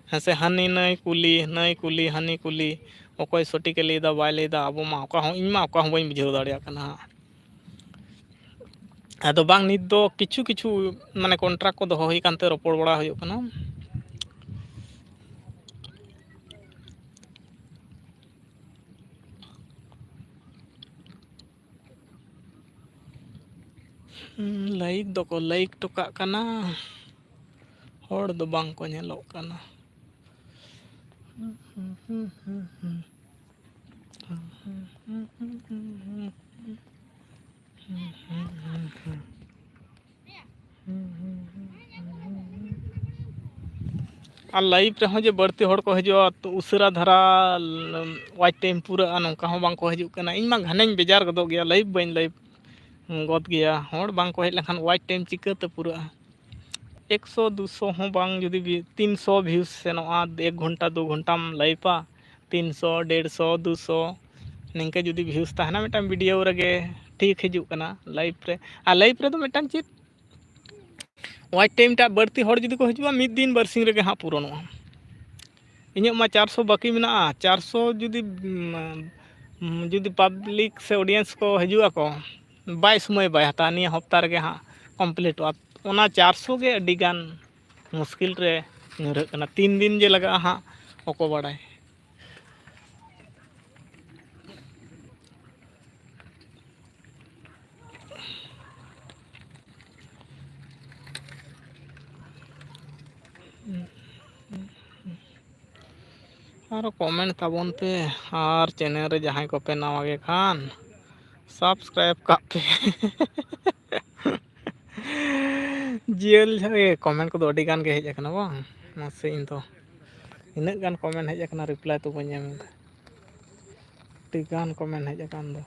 ᱦᱮᱸ ᱥᱮ, ᱦᱟᱹᱱᱤ ᱱᱟᱹᱭ ᱠᱩᱞᱤ, ᱱᱟᱹᱭ ᱠᱩᱞᱤ, ᱦᱟᱹᱱᱤ ᱠᱩᱞᱤ, ᱚᱠᱚᱭ ᱥᱚᱴᱷᱤᱠᱮ ᱞᱟᱹᱭᱫᱟ, ᱵᱟᱭ ᱞᱟᱹᱭᱫᱟ, ᱟᱵᱚ ᱢᱟ ᱚᱠᱟ ᱦᱚᱸ, ᱤᱧ ᱢᱟ ᱚᱠᱟ ᱦᱚᱸ ᱵᱟᱹᱧ ᱵᱩᱡᱷᱟᱹᱣ ᱫᱟᱲᱮᱭᱟᱜ ᱠᱟᱱᱟ ᱦᱟᱸᱜ᱾ ᱟᱫᱚ ᱵᱟᱝ, ᱱᱤᱛ ᱫᱚ ᱠᱤᱪᱷᱩ ᱠᱤᱪᱷᱩ ᱢᱟᱱᱮ contract ᱠᱚ ᱫᱚᱦᱚ ᱦᱩᱭ ᱟᱠᱟᱱᱛᱮ ᱨᱚᱯᱚᱲ ᱵᱟᱲᱟ ᱦᱩᱭᱩᱜ ᱠᱟᱱᱟ᱾ ᱦᱩᱸ, like ᱫᱚᱠᱚ like ᱦᱚᱴᱚ ᱠᱟᱜ ᱠᱟᱱᱟ, ᱦᱚᱲ ᱫᱚ ᱵᱟᱝ ᱠᱚ ᱧᱮᱞᱚᱜ ᱠᱟᱱᱟ᱾ ᱟᱨ live ᱨᱮᱦᱚᱸ ᱡᱮ ᱵᱟᱹᱲᱛᱤ ᱦᱚᱲ ᱠᱚ ᱦᱤᱡᱩᱜᱼᱟ, ᱛᱚ ᱩᱥᱟᱹᱨᱟ ᱫᱷᱟᱨᱟ watch time ᱯᱩᱨᱟᱹᱜᱼᱟ, ᱱᱚᱝᱠᱟ ᱦᱚᱸ ᱵᱟᱝ ᱠᱚ ᱦᱤᱡᱩᱜ ᱠᱟᱱᱟ᱾ ᱤᱧ ᱢᱟ ᱜᱷᱟᱱᱮᱧ ᱵᱮᱡᱟᱨ ᱜᱚᱫᱚᱜ ᱜᱮᱭᱟ, live ᱵᱟᱹᱧ live ᱜᱚᱫ ᱜᱮᱭᱟ᱾ ᱦᱚᱲ ᱵᱟᱝ ᱠᱚ ᱦᱮᱡ ᱞᱮᱱᱠᱷᱟᱱ watch time ᱪᱤᱠᱟᱹᱛᱮ ᱯᱩᱨᱟᱹᱜᱼᱟ? ᱮᱠᱥᱚ, ᱫᱩᱥᱚ ᱦᱚᱸ ᱵᱟᱝ, ᱡᱩᱫᱤ ᱵᱤ-, ᱛᱤᱱᱥᱚ views ᱥᱮᱱᱚᱜᱼᱟ, ᱮᱠ ᱜᱷᱚᱱᱴᱟ, ᱫᱩ ᱜᱷᱚᱱᱴᱟᱢ live-ᱟ, ᱛᱤᱱᱥᱚ, ᱰᱮᱲᱥᱚ, ᱫᱩᱥᱚ, ᱱᱤᱝᱠᱟᱹ ᱡᱩᱫᱤ views ᱛᱟᱦᱮᱱᱟ ᱢᱤᱫᱴᱟᱝ video ᱨᱮᱜᱮ, ᱴᱷᱤᱠ ᱦᱤᱡᱩᱜ ᱠᱟᱱᱟ live ᱨᱮ᱾ ᱟᱨ live ᱨᱮᱫᱚ ᱢᱤᱫᱴᱟᱝ ᱪᱮᱫ, watch time ᱴᱟᱜ ᱵᱟᱹᱲᱛᱤ ᱦᱚᱲ ᱡᱩᱫᱤ ᱠᱚ ᱦᱤᱡᱩᱜᱼᱟ, ᱢᱤᱫ ᱫᱤᱱ ᱵᱟᱨᱥᱤᱧ ᱨᱮᱜᱮ ᱦᱟᱸᱜ ᱯᱩᱨᱚᱱᱚᱜᱼᱟ᱾ ᱤᱧᱟᱹᱜ ᱢᱟ ᱪᱟᱨᱥᱚ ᱵᱟᱹᱠᱤ ᱢᱮᱱᱟᱜᱼᱟ, ᱪᱟᱨᱥᱚ ᱡᱩᱫᱤ, ᱩᱢ, ᱡᱩᱫᱤ public ᱥᱮ audience ᱠᱚ ᱦᱤᱡᱩᱜ ᱟᱠᱚ, ᱵᱟᱭ ᱥᱚᱢᱚᱭ ᱵᱟᱭ ᱦᱟᱛᱟᱣᱟ, ᱱᱤᱭᱟᱹ ᱦᱚᱯᱛᱟ ᱨᱮᱜᱮ ᱦᱟᱸᱜ completeᱚᱜᱼᱟ᱾ ᱚᱱᱟ ᱪᱟᱨᱥᱚ ᱜᱮ ᱟᱹᱰᱤ ᱜᱟᱱ ᱢᱩᱥᱠᱤᱞ ᱨᱮ ᱧᱩᱨᱦᱟᱹᱜ ᱠᱟᱱᱟ᱾ ᱛᱤᱱ ᱫᱤᱱ ᱡᱮ ᱞᱟᱜᱟᱜᱼᱟ ᱦᱟᱸᱜ, ᱚᱠᱚᱭ ᱵᱟᱲᱟᱭ᱾ ᱟᱨᱚ ᱠᱚᱢᱮᱱᱴ ᱛᱟᱵᱚᱱ ᱯᱮ, ᱟᱨ ᱪᱮᱱᱮᱞ ᱨᱮ ᱡᱟᱦᱟᱸᱭ ᱠᱚᱯᱮ ᱱᱟᱣᱟ ᱜᱮ ᱠᱷᱟᱱ ᱥᱟᱵᱥᱠᱨᱟᱭᱤᱵᱽ ᱠᱟᱜ ᱯᱮ᱾ ᱡᱤᱭᱟᱹᱞ ᱡᱟᱦᱟᱸ ᱠᱚᱢᱮᱱᱴ ᱠᱚᱫᱚ ᱟᱹᱰᱤ ᱜᱟᱱ ᱜᱮ ᱦᱮᱡ ᱟᱠᱟᱱᱟ ᱵᱟᱝ? ᱢᱟᱥᱮ, ᱤᱧ ᱫᱚ ᱤᱱᱟᱹᱜ ᱜᱟᱱ ᱠᱚᱢᱮᱱᱴ ᱦᱮᱡ ᱟᱠᱟᱱᱟ, ᱨᱤᱯᱞᱟᱭ ᱛᱚ ᱵᱟᱹᱧ ᱮᱢ ᱮᱫᱟ᱾ ᱟᱹᱰᱤ ᱜᱟᱱ ᱠᱚᱢᱮᱱᱴ ᱦᱮᱡ ᱟᱠᱟᱱ ᱫᱚ᱾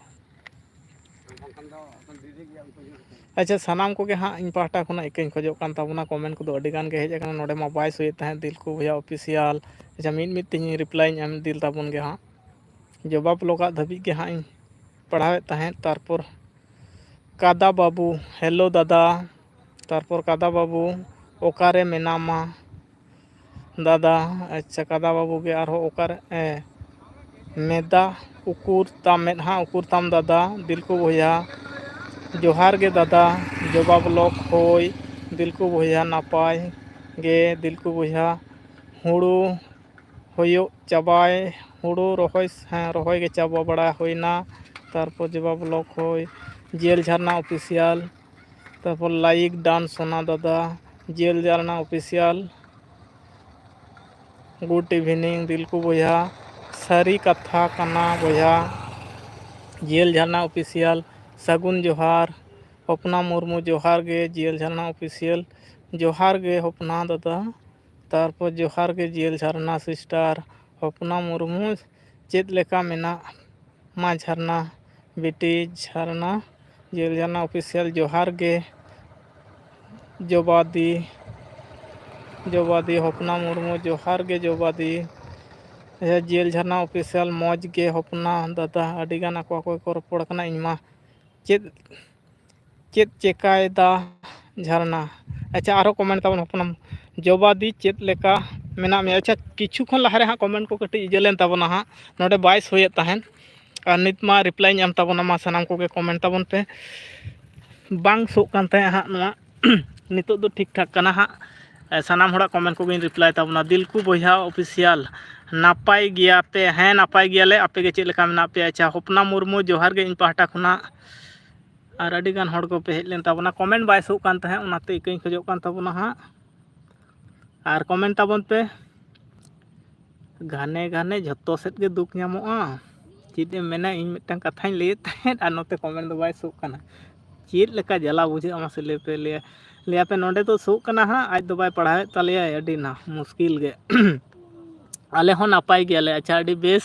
ᱟᱪᱪᱷᱟ, ᱥᱟᱱᱟᱢ ᱠᱚᱜᱮ ᱦᱟᱸᱜ ᱤᱧ ᱯᱟᱦᱴᱟ ᱠᱷᱚᱱᱟᱜ ᱤᱠᱟᱹᱧ ᱠᱷᱚᱡᱚᱜ ᱠᱟᱱ ᱛᱟᱵᱚᱱᱟ᱾ ᱠᱚᱢᱮᱱᱴ ᱠᱚᱫᱚ ᱟᱹᱰᱤ ᱜᱟᱱ ᱜᱮ ᱦᱮᱡ ᱟᱠᱟᱱᱟ, ᱱᱚᱰᱮ ᱢᱟ ᱵᱟᱭ ᱥᱳᱭᱮᱫ ᱛᱟᱦᱮᱸᱫ, ᱫᱤᱞᱠᱩ ᱵᱷᱚᱭᱟ ᱚᱯᱷᱤᱥᱤᱭᱟᱞ᱾ ᱟᱪᱪᱷᱟ, ᱢᱤᱫ ᱢᱤᱫ ᱛᱮ ᱤᱧ ᱨᱤᱯᱞᱟᱭ ᱤᱧ ᱮᱢ ᱤᱫᱤ ᱛᱟᱵᱚᱱ ᱜᱮ ᱦᱟᱸᱜ᱾ ᱡᱚᱵᱟᱵ ᱞᱚᱜᱟᱜ ᱫᱷᱟᱹᱵᱤᱡ ᱜᱮ ᱦᱟᱸᱜ ᱤᱧ ᱯᱟᱲᱦᱟᱣᱮᱫ ᱛᱟᱦᱮᱸᱫ᱾ ᱛᱟᱨᱯᱚᱨ ᱠᱟᱫᱟ ᱵᱟᱹᱵᱩ, ᱦᱮᱞᱳ ᱫᱟᱫᱟ᱾ ᱛᱟᱨᱯᱚᱨ ᱠᱟᱫᱟ ᱵᱟᱹᱵᱩ, ᱚᱠᱟᱨᱮ ᱢᱮᱱᱟᱢᱟ ᱫᱟᱫᱟ? ᱟᱪᱪᱷᱟ, ᱠᱟᱫᱟ ᱵᱟᱹᱵᱩ ᱜᱮ ᱟᱨᱦᱚᱸ ᱚᱠᱟᱨᱮ, ᱮ, ᱢᱮᱫᱟ ᱩᱠᱩᱨ ᱛᱟᱢ, ᱢᱮᱫᱦᱟ ᱩᱠᱩᱨ ᱛᱟᱢ ᱫᱟᱫᱟ, ᱫᱤᱞᱠᱩ ᱵᱚᱭᱦᱟ᱾ ᱡᱚᱦᱟᱨ ᱜᱮ ᱫᱟᱫᱟ, ᱡᱚᱵᱟᱵ ᱞᱚᱠ ᱦᱳᱭ, ᱫᱤᱞᱠᱩ ᱵᱚᱭᱦᱟ ᱱᱟᱯᱟᱭ ᱜᱮ, ᱫᱤᱞᱠᱩ ᱵᱚᱭᱦᱟ᱾ ᱦᱩᱲᱩ ᱦᱩᱭᱩᱜ ᱪᱟᱵᱟᱭ, ᱦᱩᱲᱩ ᱨᱚᱦᱚᱭ, ᱦᱮᱸ, ᱨᱚᱦᱚᱭ ᱜᱮ ᱪᱟᱵᱟ ᱵᱟᱲᱟ ᱦᱩᱭᱱᱟ᱾ ᱛᱟᱨᱯᱚᱨ ᱡᱚᱵᱟᱵ ᱞᱚᱠ ᱦᱳᱭ, ᱡᱤᱭᱟᱹᱞ ᱡᱷᱟᱨᱱᱟ ᱚᱯᱷᱤᱥᱤᱭᱟᱞ᱾ ᱛᱟᱨᱯᱚᱨ ᱞᱟᱭᱤᱠ ᱰᱟᱱ ᱥᱳᱱᱟ ᱫᱟᱫᱟ, ᱡᱤᱭᱟᱹᱞ ᱡᱷᱟᱨᱱᱟ ᱚᱯᱷᱤᱥᱤᱭᱟᱞ᱾ ᱜᱩᱰ ᱤᱵᱷᱤᱱᱤᱝ ᱫᱤᱞᱠᱩ ᱵᱚᱭᱦᱟ, ᱥᱟᱹᱨᱤ ᱠᱟᱛᱷᱟ ᱠᱟᱱᱟ ᱵᱚᱭᱦᱟ᱾ ᱡᱤᱭᱟᱹᱞ ᱡᱷᱟᱨᱱᱟ ᱚᱯᱷᱤᱥᱤᱭᱟᱞ, ᱥᱟᱹᱜᱩᱱ ᱡᱚᱦᱟᱨ᱾ ᱦᱚᱯᱱᱟ ᱢᱩᱨᱢᱩ, ᱡᱚᱦᱟᱨ ᱜᱮ ᱡᱤᱭᱟᱹᱞ ᱡᱷᱟᱨᱱᱟ ᱚᱯᱷᱤᱥᱤᱭᱟᱞ᱾ ᱡᱚᱦᱟᱨ ᱜᱮ ᱦᱚᱯᱱᱟ ᱫᱟᱫᱟ᱾ ᱛᱟᱨᱯᱚᱨ ᱡᱚᱦᱟᱨ ᱜᱮ ᱡᱤᱭᱟᱹᱞ ᱡᱷᱟᱨᱱᱟ ᱥᱤᱥᱴᱟᱨ ᱦᱚᱯᱱᱟ ᱢᱩᱨᱢᱩ, ᱪᱮᱫ ᱞᱮᱠᱟ ᱢᱮᱱᱟᱜ ᱢᱟ ᱡᱷᱟᱨᱱᱟ ᱵᱤᱴᱤ? ᱡᱷᱟᱨᱱᱟ, ᱡᱤᱭᱟᱹᱞ ᱡᱷᱟᱨᱱᱟ ᱚᱯᱷᱤᱥᱤᱭᱟᱞ, ᱡᱚᱦᱟᱨ ᱜᱮ ᱡᱚᱵᱟᱫᱤ, ᱡᱚᱵᱟᱫᱤ ᱦᱚᱯᱱᱟ ᱢᱩᱨᱢᱩ, ᱡᱚᱦᱟᱨ ᱜᱮ ᱡᱚᱵᱟᱫᱤ᱾ ᱟᱪᱪᱷᱟ, ᱡᱤᱭᱟᱹᱞ ᱡᱷᱟᱨᱱᱟ ᱚᱯᱷᱤᱥᱤᱭᱟᱞ, ᱢᱚᱡᱽ ᱜᱮ ᱦᱚᱯᱱᱟ ᱫᱟᱫᱟ, ᱟᱹᱰᱤ ᱜᱟᱱ ᱟᱠᱚ ᱟᱠᱚ ᱜᱮᱠᱚ ᱨᱚᱯᱚᱲ ᱠᱟᱱᱟ, ᱤᱧ ᱢᱟ ᱪᱮᱫ, ᱪᱮᱫ ᱪᱮᱠᱟᱭᱮᱫᱟ ᱡᱷᱟᱨᱱᱟ? ᱟᱪᱪᱷᱟ, ᱟᱨᱦᱚᱸ ᱠᱚᱢᱮᱱᱴ ᱛᱟᱵᱚᱱ ᱦᱚᱯᱚᱱ ᱡᱚᱵᱟᱫᱤ, ᱪᱮᱫ ᱞᱮᱠᱟ ᱢᱮᱱᱟᱜ ᱢᱮᱭᱟ? ᱟᱪᱪᱷᱟ, ᱠᱤᱪᱷᱩ ᱠᱷᱚᱱ ᱞᱟᱦᱟ ᱨᱮ ᱦᱟᱸᱜ ᱠᱚᱢᱮᱱᱴ ᱠᱚ ᱠᱟᱹᱴᱤᱡ ᱤᱭᱟᱹ ᱞᱮᱱ ᱛᱟᱵᱚᱱᱟ ᱦᱟᱸᱜ, ᱱᱚᱰᱮ ᱵᱟᱭ ᱥᱳᱭᱮᱫ ᱛᱟᱦᱮᱸᱫ, ᱟᱨ ᱱᱤᱛ ᱢᱟ ᱨᱤᱯᱞᱟᱭᱤᱧ ᱮᱢ ᱛᱟᱵᱚᱱᱟ᱾ ᱢᱟ ᱥᱟᱱᱟᱢ ᱠᱚᱜᱮ ᱠᱚᱢᱮᱱᱴ ᱛᱟᱵᱚᱱ ᱯᱮ, ᱵᱟᱝ ᱥᱳᱜ ᱠᱟᱱ ᱛᱟᱦᱮᱸᱫ ᱦᱟᱸᱜ ᱱᱚᱣᱟ᱾ ᱱᱤᱛᱚᱜ ᱫᱚ ᱴᱷᱤᱠ ᱴᱷᱟᱠ ᱠᱟᱱᱟ ᱦᱟᱸᱜ᱾ ᱥᱟᱱᱟᱢ ᱦᱚᱲᱟᱜ ᱠᱚᱢᱮᱱᱴ ᱠᱚᱜᱮᱧ ᱨᱤᱯᱞᱟᱭ ᱛᱟᱵᱚᱱᱟ᱾ ᱫᱤᱞᱠᱩ ᱵᱚᱭᱦᱟ ᱚᱯᱷᱤᱥᱤᱭᱟᱞ, ᱱᱟᱯᱟᱭ ᱜᱮᱭᱟ ᱯᱮ? ᱦᱮᱸ, ᱱᱟᱯᱟᱭ ᱜᱮᱭᱟᱞᱮ, ᱟᱯᱮ ᱜᱮ ᱪᱮᱫ ᱞᱮᱠᱟ ᱢᱮᱱᱟᱜ ᱯᱮᱭᱟ? ᱟᱪᱪᱷᱟ, ᱦᱚᱯᱱᱟ ᱢᱩᱨᱢᱩ, ᱡᱚᱦᱟᱨ ᱜᱮ ᱤᱧ ᱯᱟᱦᱴᱟ ᱠᱷᱚᱱᱟᱜ᱾ ᱟᱨ ᱟᱹᱰᱤ ᱜᱟᱱ ᱦᱚᱲ ᱠᱚᱯᱮ ᱦᱮᱡ ᱞᱮᱱ ᱛᱟᱵᱚᱱᱟ, ᱠᱚᱢᱮᱱᱴ ᱵᱟᱭ ᱥᱳᱜ ᱠᱟᱱ ᱛᱟᱦᱮᱸᱫ, ᱚᱱᱟᱛᱮ ᱤᱠᱟᱹᱧ ᱠᱷᱚᱡᱚᱜ ᱠᱟᱱ ᱛᱟᱵᱚᱱᱟ ᱦᱟᱸᱜ᱾ ᱟᱨ ᱠᱚᱢᱮᱱᱴ ᱛᱟᱵᱚᱱ ᱯᱮ᱾ ᱜᱷᱟᱱᱮ ᱜᱷᱟᱱᱮ ᱡᱷᱚᱛᱚ ᱥᱮᱫ ᱜᱮ ᱫᱩᱠ ᱧᱟᱢᱚᱜᱼᱟ᱾ ᱪᱮᱫ ᱮᱢ ᱢᱮᱱᱟ, ᱤᱧ ᱢᱤᱫᱴᱟᱝ ᱠᱟᱛᱷᱟᱧ ᱞᱟᱹᱭᱮᱫ ᱛᱟᱦᱮᱸᱫ ᱟᱨ ᱱᱚᱛᱮ ᱠᱚᱢᱮᱱᱴ ᱫᱚ ᱵᱟᱭ ᱥᱳᱜ ᱠᱟᱱᱟ᱾ ᱪᱮᱫ ᱞᱮᱠᱟ ᱡᱟᱞᱟ ᱵᱩᱡᱷᱟᱹᱜᱼᱟ ᱢᱟᱥᱮ ᱞᱟᱹᱭ ᱯᱮ, ᱞᱟᱹᱭᱟ, ᱞᱟᱹᱭᱟ ᱯᱮ ᱱᱚᱸᱰᱮ ᱫᱚ ᱥᱳᱜ ᱠᱟᱱᱟ ᱦᱟᱸᱜ, ᱟᱡ ᱫᱚ ᱵᱟᱭ ᱯᱟᱲᱦᱟᱣᱮᱫ ᱛᱟᱞᱮᱭᱟᱭ, ᱟᱹᱰᱤ ᱱᱟ ᱢᱩᱥᱠᱤᱞ ᱜᱮ᱾ ᱟᱞᱮ ᱦᱚᱸ ᱱᱟᱯᱟᱭ ᱜᱮᱭᱟᱞᱮ᱾ ᱟᱪᱪᱷᱟ, ᱟᱹᱰᱤ ᱵᱮᱥ,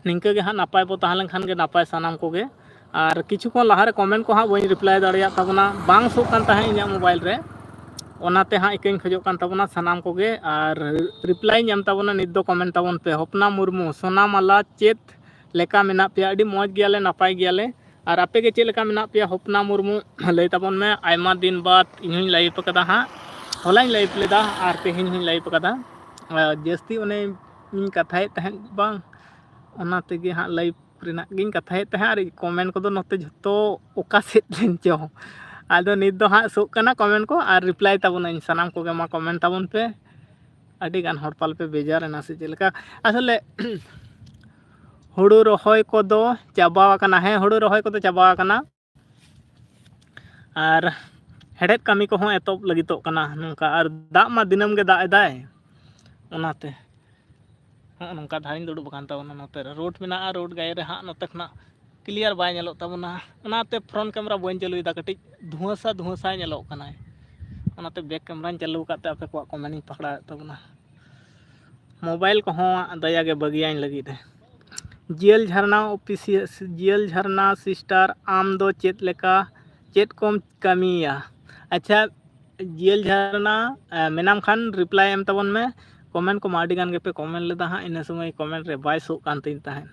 ᱱᱤᱝᱠᱟᱹ ᱜᱮ ᱦᱟᱸᱜ ᱱᱟᱯᱟᱭ ᱵᱚ ᱛᱟᱦᱮᱸ ᱞᱮᱱᱠᱷᱟᱱ ᱜᱮ ᱱᱟᱯᱟᱭ ᱥᱟᱱᱟᱢ ᱠᱚᱜᱮ᱾ ᱟᱨ ᱠᱤᱪᱷᱩ ᱠᱷᱚᱱ ᱞᱟᱦᱟᱨᱮ ᱠᱚᱢᱮᱱᱴ ᱠᱚ ᱦᱟᱸᱜ ᱵᱟᱹᱧ ᱨᱤᱯᱞᱟᱭ ᱫᱟᱲᱮᱭᱟᱜ ᱛᱟᱵᱚᱱᱟ, ᱵᱟᱝ ᱥᱳᱜ ᱠᱟᱱ ᱛᱟᱦᱮᱸᱫ ᱤᱧᱟᱹᱜ ᱢᱳᱵᱟᱭᱤᱞ ᱨᱮ, ᱚᱱᱟᱛᱮ ᱦᱟᱸᱜ ᱤᱠᱟᱹᱧ ᱠᱷᱚᱡᱚᱜ ᱠᱟᱱ ᱛᱟᱵᱚᱱᱟ ᱥᱟᱱᱟᱢ ᱠᱚᱜᱮ᱾ ᱟᱨ ᱨᱤᱯᱞᱟᱭᱤᱧ ᱮᱢ ᱛᱟᱵᱚᱱᱟ, ᱱᱤᱛ ᱫᱚ ᱠᱚᱢᱮᱱᱴ ᱛᱟᱵᱚᱱ ᱯᱮ᱾ ᱦᱚᱯᱱᱟ ᱢᱩᱨᱢᱩ, ᱥᱳᱱᱟ ᱢᱟᱞᱟ, ᱪᱮᱫ ᱞᱮᱠᱟ ᱢᱮᱱᱟᱜ ᱯᱮᱭᱟ? ᱟᱹᱰᱤ ᱢᱚᱡᱽ ᱜᱮᱭᱟᱞᱮ, ᱱᱟᱯᱟᱭ ᱜᱮᱭᱟᱞᱮ᱾ ᱟᱨ ᱟᱯᱮ ᱜᱮ ᱪᱮᱫ ᱞᱮᱠᱟ ᱢᱮᱱᱟᱜ ᱯᱮᱭᱟ? ᱦᱚᱯᱱᱟ ᱢᱩᱨᱢᱩ, ᱞᱟᱹᱭ ᱛᱟᱵᱚᱱ ᱢᱮ᱾ ᱟᱭᱢᱟ ᱫᱤᱱ ᱵᱟᱫ ᱤᱧ ᱦᱚᱧ ᱞᱟᱭᱤᱵᱷ ᱟᱠᱟᱫᱟ ᱦᱟᱸᱜ, ᱦᱚᱞᱟᱧ ᱞᱟᱭᱤᱵᱷ ᱞᱮᱫᱟ ᱟᱨ ᱛᱮᱦᱮᱧ ᱦᱚᱧ ᱞᱟᱭᱤᱵᱷ ᱟᱠᱟᱫᱟ᱾ ᱟᱨ ᱡᱟᱹᱥᱛᱤ ᱚᱱᱮ ᱤᱧ ᱠᱟᱛᱷᱟᱭᱮᱫ ᱛᱟᱦᱮᱸᱫ ᱵᱟᱝ, ᱚᱱᱟ ᱛᱮᱜᱮ ᱦᱟᱸᱜ ᱞᱟᱭᱤᱵᱷ ᱨᱮᱱᱟᱜ ᱜᱤᱧ ᱠᱟᱛᱷᱟᱭᱮᱫ ᱛᱟᱦᱮᱸᱫ᱾ ᱟᱨ ᱠᱚᱢᱮᱱᱴ ᱠᱚᱫᱚ ᱱᱚᱛᱮ ᱡᱷᱚᱛᱚ ᱚᱠᱟ ᱥᱮᱫ ᱞᱮᱱ ᱪᱚ᱾ ᱟᱫᱚ ᱱᱤᱛ ᱫᱚ ᱦᱟᱸᱜ ᱥᱳᱜ ᱠᱟᱱᱟ ᱠᱚᱢᱮᱱᱴ ᱠᱚ, ᱟᱨ ᱨᱤᱯᱞᱟᱭ ᱛᱟᱵᱚᱱᱟᱹᱧ ᱥᱟᱱᱟᱢ ᱠᱚᱜᱮ᱾ ᱢᱟ ᱠᱚᱢᱮᱱᱴ ᱛᱟᱵᱚᱱ ᱯᱮ᱾ ᱟᱹᱰᱤ ᱜᱟᱱ ᱦᱚᱲ ᱯᱟᱞᱮ ᱯᱮ ᱵᱮᱡᱟᱨ ᱮᱱᱟ ᱥᱮ ᱪᱮᱫ ᱞᱮᱠᱟ? ᱟᱥᱚᱞᱮ ᱦᱩᱲᱩ ᱨᱚᱦᱚᱭ ᱠᱚᱫᱚ ᱪᱟᱵᱟ ᱟᱠᱟᱱᱟ᱾ ᱦᱮᱸ, ᱦᱩᱲᱩ ᱨᱚᱦᱚᱭ ᱠᱚᱫᱚ ᱪᱟᱵᱟ ᱟᱠᱟᱱᱟ᱾ ᱟᱨ ᱦᱮᱲᱦᱮᱫ ᱠᱟᱹᱢᱤ ᱠᱚᱦᱚᱸ ᱮᱛᱚᱦᱚᱵ ᱞᱟᱹᱜᱤᱫᱚᱜ ᱠᱟᱱᱟ ᱱᱚᱝᱠᱟ᱾ ᱟᱨ ᱫᱟᱜ ᱢᱟ ᱫᱤᱱᱟᱹᱢ ᱜᱮ ᱫᱟᱜ ᱮᱫᱟᱭ, ᱚᱱᱟᱛᱮ ᱦᱚᱸᱜᱼᱚ ᱱᱚᱝᱠᱟ ᱫᱷᱟᱨᱟᱧ ᱫᱩᱲᱩᱵ ᱟᱠᱟᱱ ᱛᱟᱵᱚᱱᱟ᱾ ᱱᱚᱛᱮ ᱨᱮ ᱨᱳᱰ ᱢᱮᱱᱟᱜᱼᱟ, ᱨᱳᱰ ᱜᱟᱭᱮ ᱨᱮ ᱦᱟᱸᱜ ᱱᱚᱛᱮ ᱠᱷᱚᱱᱟᱜ ᱠᱞᱤᱭᱟᱨ ᱵᱟᱭ ᱧᱮᱞᱚᱜ ᱛᱟᱵᱚᱱᱟ, ᱚᱱᱟᱛᱮ ᱯᱷᱨᱚᱱᱴ ᱠᱮᱢᱮᱨᱟ ᱵᱟᱹᱧ ᱪᱟᱹᱞᱩᱭᱮᱫᱟ, ᱠᱟᱹᱴᱤᱡ ᱫᱷᱩᱣᱟᱹᱥᱟ ᱫᱷᱩᱣᱟᱹᱥᱟᱭ ᱧᱮᱞᱚᱜ ᱠᱟᱱᱟᱭ᱾ ᱚᱱᱟᱛᱮ ᱵᱮᱠ ᱠᱮᱢᱮᱨᱟᱧ ᱪᱟᱹᱞᱩ ᱟᱠᱟᱫ ᱛᱮ ᱟᱯᱮ ᱠᱚᱣᱟᱜ ᱠᱚᱢᱮᱱᱴ ᱤᱧ ᱯᱟᱠᱲᱟᱣᱮᱫ ᱛᱟᱵᱚᱱᱟ᱾ ᱢᱳᱵᱟᱭᱤᱞ ᱠᱚᱦᱚᱸ ᱫᱟᱭᱟ ᱜᱮ ᱵᱟᱹᱜᱤᱭᱟᱹᱧ ᱞᱟᱹᱜᱤᱫ ᱮ᱾ ᱡᱤᱭᱟᱹᱞ ᱡᱷᱟᱨᱱᱟ ᱚᱯᱷᱤᱥᱤᱭᱟᱞ, ᱡᱤᱭᱟᱹᱞ ᱡᱷᱟᱨᱱᱟ ᱥᱤᱥᱴᱟᱨ, ᱟᱢ ᱫᱚ ᱪᱮᱫ ᱞᱮᱠᱟ, ᱪᱮᱫ ᱠᱚᱢ ᱠᱟᱹᱢᱤᱭᱟ? ᱟᱪᱪᱷᱟ, ᱡᱤᱭᱟᱹᱞ ᱡᱷᱟᱨᱱᱟ, ᱮ, ᱢᱮᱱᱟᱢ ᱠᱷᱟᱱ ᱨᱤᱯᱞᱟᱭ ᱮᱢ ᱛᱟᱵᱚᱱ ᱢᱮ᱾ ᱠᱚᱢᱮᱱᱴ ᱠᱚᱢᱟ ᱟᱹᱰᱤ ᱜᱟᱱ ᱜᱮᱯᱮ ᱠᱚᱢᱮᱱᱴ ᱞᱮᱫᱟ ᱦᱟᱸᱜ, ᱤᱱᱟᱹ ᱥᱚᱢᱚᱭ ᱠᱚᱢᱮᱱᱴ ᱨᱮ ᱵᱟᱭ ᱥᱳᱜ ᱠᱟᱱ ᱛᱤᱧ ᱛᱟᱦᱮᱸᱫ᱾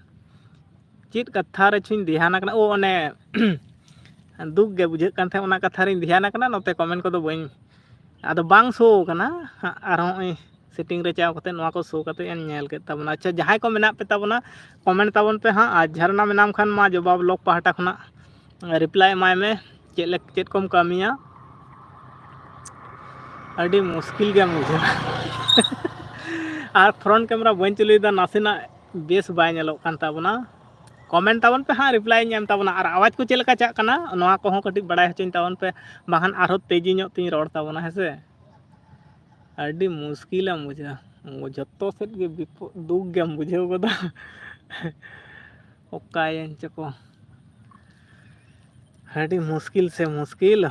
ᱪᱮᱫ ᱠᱟᱛᱷᱟ ᱨᱮᱪᱚᱧ ᱫᱷᱮᱭᱟᱱ ᱟᱠᱟᱱᱟ, ᱳ, ᱚᱱᱮ ᱫᱩᱠ ᱜᱮ ᱵᱩᱡᱷᱟᱹᱜ ᱠᱟᱱ ᱛᱟᱦᱮᱸᱫ, ᱚᱱᱟ ᱠᱟᱛᱷᱟ ᱨᱤᱧ ᱫᱷᱮᱭᱟᱱ ᱟᱠᱟᱱᱟ᱾ ᱱᱚᱛᱮ ᱠᱚᱢᱮᱱᱴ ᱠᱚᱫᱚ ᱵᱟᱹᱧ, ᱟᱫᱚ ᱵᱟᱝ ᱥᱳ ᱠᱟᱱᱟ ᱦᱟᱸᱜ᱾ ᱟᱨᱦᱚᱸ ᱱᱚᱜᱼᱚᱭ ᱥᱮᱴᱤᱝ ᱨᱮ ᱪᱟᱣ ᱠᱟᱛᱮ ᱱᱚᱣᱟ ᱠᱚ ᱥᱳ ᱠᱟᱛᱮ ᱧᱮᱞ ᱠᱮᱫ ᱛᱟᱵᱚᱱᱟ᱾ ᱟᱪᱪᱷᱟ, ᱡᱟᱦᱟᱸᱭ ᱠᱚ ᱢᱮᱱᱟᱜ ᱯᱮ ᱛᱟᱵᱚᱱᱟ, ᱠᱚᱢᱮᱱᱴ ᱛᱟᱵᱚᱱ ᱯᱮ ᱦᱟᱸᱜ᱾ ᱟᱨ ᱡᱷᱟᱨᱱᱟ ᱢᱮᱱᱟᱢ ᱠᱷᱟᱱ ᱢᱟ ᱡᱚᱵᱟᱵ ᱞᱚᱠ ᱯᱟᱦᱴᱟ ᱠᱷᱚᱱᱟᱜ ᱨᱤᱯᱞᱟᱭ ᱮᱢᱟᱭ ᱢᱮ, ᱪᱮᱫ ᱞᱮᱠ-, ᱪᱮᱫ ᱠᱚᱢ ᱠᱟᱹᱢᱤᱭᱟ? ᱟᱹᱰᱤ ᱢᱩᱥᱠᱤᱞ ᱜᱮᱢ ᱵᱩᱡᱷᱟᱹᱣᱟ᱾ ᱟᱨ ᱯᱷᱨᱚᱱᱴ ᱠᱮᱢᱮᱨᱟ ᱵᱟᱹᱧ ᱪᱟᱹᱞᱩᱭᱮᱫᱟ, ᱱᱟᱥᱮᱱᱟᱜ ᱵᱮᱥ ᱵᱟᱭ ᱧᱮᱞᱚᱜ ᱠᱟᱱ ᱛᱟᱵᱚᱱᱟ᱾ ᱠᱚᱢᱮᱱᱴ ᱛᱟᱵᱚᱱ ᱯᱮ ᱦᱟᱸᱜ, ᱨᱤᱯᱞᱟᱭ ᱤᱧ ᱮᱢ ᱛᱟᱵᱚᱱᱟ᱾ ᱟᱨ ᱟᱣᱟᱡᱽ ᱠᱚ ᱪᱮᱫ ᱞᱮᱠᱟ ᱪᱟᱜ ᱠᱟᱱᱟ, ᱱᱚᱣᱟ ᱠᱚᱦᱚᱸ ᱠᱟᱹᱴᱤᱡ ᱵᱟᱲᱟᱭ ᱦᱚᱪᱚᱧ ᱛᱟᱵᱚᱱ ᱯᱮ, ᱵᱟᱝᱠᱷᱟᱱ ᱟᱨᱦᱚᱸ ᱛᱮᱡᱤ ᱧᱚᱜ ᱛᱤᱧ ᱨᱚᱲ ᱛᱟᱵᱚᱱᱟ, ᱦᱮᱸ ᱥᱮ᱾ ᱟᱹᱰᱤ ᱢᱩᱥᱠᱤᱞᱮᱢ ᱵᱩᱡᱷᱟᱹᱣᱟ᱾ ᱡᱚᱛᱚ ᱥᱮᱫ ᱜᱮ ᱵᱤᱯᱚᱫ, ᱫᱩᱠ ᱜᱮᱢ ᱵᱩᱡᱷᱟᱹᱣ ᱜᱚᱫᱟ᱾ ᱚᱠᱟᱭᱮᱱ ᱪᱚᱠᱚ᱾ ᱟᱹᱰᱤ ᱢᱩᱥᱠᱤᱞ ᱥᱮ ᱢᱩᱥᱠᱤᱞ᱾